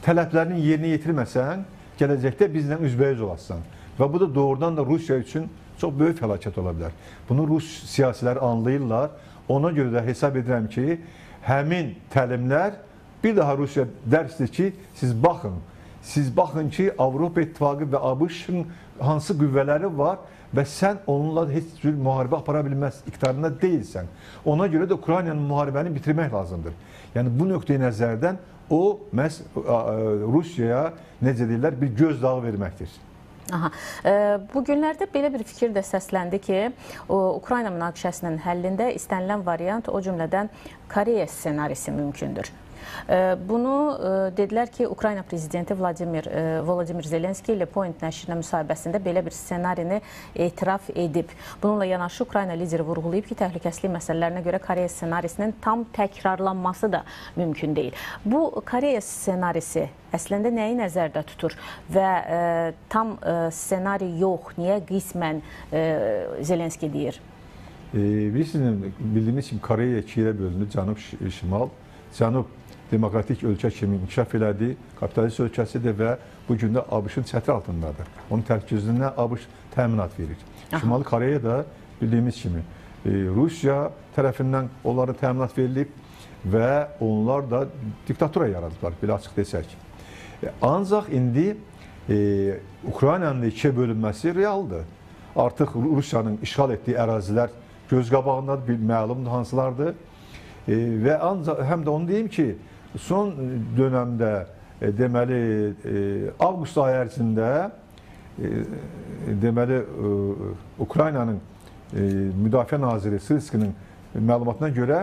tələblərinin yerinə yetirməsən, gələcəkdə bizlə üzbəyüz olasın. Və bu da doğrudan da Rusiya üçün çox böyük fəlakət ola bilər. Bunu Rus siyasilər anlayırlar. Ona görə də hesab edirəm ki, həmin təlimlər bir daha Rusiya dərsdir ki, siz baxın ki, Avropa İttifaqı və ABŞ-ın hansı qüvvələri var və sən onunla heç cür müharibə apara bilməz iqtidarında deyilsən. Ona görə də Ukraynanın müharibəni bitirmək lazımdır. Yəni bu nöqteyi nəzərdən o məhz Rusiyaya, necə deyirlər, bir gözdağı verməkdir. Aha. Bu günlərdə belə bir fikir də səsləndi ki, Ukrayna münaqişəsinin həllində istənilən variant, o cümlədən Koreya ssenarisi mümkündür. Bunu dedilər ki, Ukrayna prezidenti Volodimir Zelenski Le Point nəşrinə müsahibəsində belə bir ssenarini etiraf edib. Bununla yanaşı Ukrayna lideri vurğulayıb ki, təhlükəsizlik məsələlərinə görə Koreya ssenarisinin tam təkrarlanması da mümkün deyil. Bu Koreya ssenarisi əslində nəyi nəzərdə tutur və tam ssenari yox, niyə qismən Zelenski deyir? Bilirsiniz, bildiyimiz kimi Koreya ikiyə bölündü, cənub, şimal. Cənub demokratik ölkə kimi inkişaf elədi, kapitalist ölkəsidir və bu gün də ABŞ-ın çətri altındadır. Onun təhlükəsizliyinə ABŞ təminat verir. Aha. Şimali Koreya da bildiyimiz kimi Rusiya tərəfindən onlara təminat verilib və onlar da diktatura yaradıblar, belə açıq desək. Ancaq indi Ukraynanın da ikiyə bölünməsi realdır. Artıq Rusiyanın işğal etdiyi ərazilər göz qabağındadır, məlumdur hansılardır. Və ancaq həm də onu deyim ki, son dönəmdə, deməli, avqust ayı ərzində deməli, Ukraynanın Müdafiə Naziri Sırskinin məlumatına görə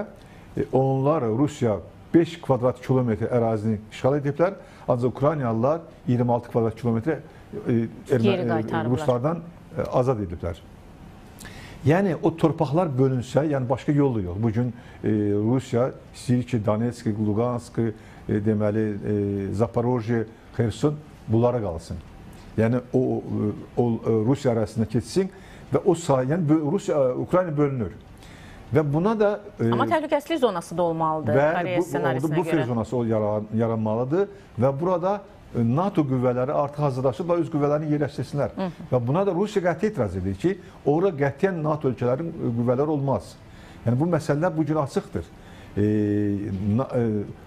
onlar Rusiya 5 kvadrat kilometr ərazini işğal ediblər, ancaq Ukraynalılar 26 kvadrat kilometr Ruslardan azad ediblər. Yəni o torpaqlar bölünsə, yəni başqa yolu yox. Bugün Rusiya istəyir ki, Donetsk, Luqansk, deməli Zaporojye, Xerson bunlara qalsın. Yəni o Rusiya arasında keçsin və o sahə, yəni Rusiya, Ukrayna bölünür. Və buna da amma təhlükəsizlik zonası da olmalıdır. Koreya ssenarisinə görə. Bufer zonası yaranmalıdır və burada NATO qüvvələri artıq hazırlaşıblar, öz qüvvələrini yerləşdirsinlər. Və buna da Rusiya qəti etiraz edir ki, ora qətiyyən NATO ölkələrinin qüvvələri olmaz. Yəni bu məsələlər bu gün açıqdır.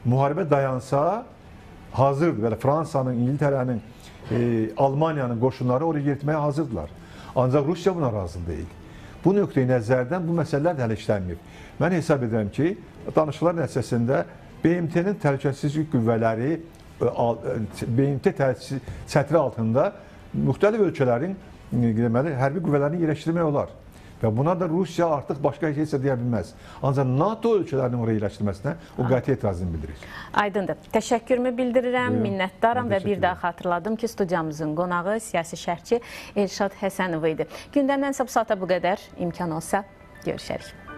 Müharibə dayansa hazırdır. Belə Fransanın, İngiltərənin, Almaniyanın qoşunları oraya yeritməyə hazırdılar. Ancaq Rusiya buna razı deyil. Bu nöqteyi nəzərdən bu məsələlər də hələ işlənməyib. Mən hesab edirəm ki, danışıqlar nəticəsində BMT-nin təhlükəsizlik qüvvələri BMT çətri altında müxtəlif ölkələrin deməli, hərbi qüvvələrini yerləşdirmək olar. Və buna da Rusiya artıq başqa heç nə deyə bilməz. Ancaq NATO ölkələrinin oraya yerləşdirməsinə o qəti etirazını bildirir. Aydındır. Təşəkkürümü bildirirəm, minnətdaram və bir daha xatırladım ki, studiyamızın qonağı siyasi şərhçi Elşad Həsənov idi. Gündəmdən isə bu saata bu qədər. İmkan olsa görüşərik.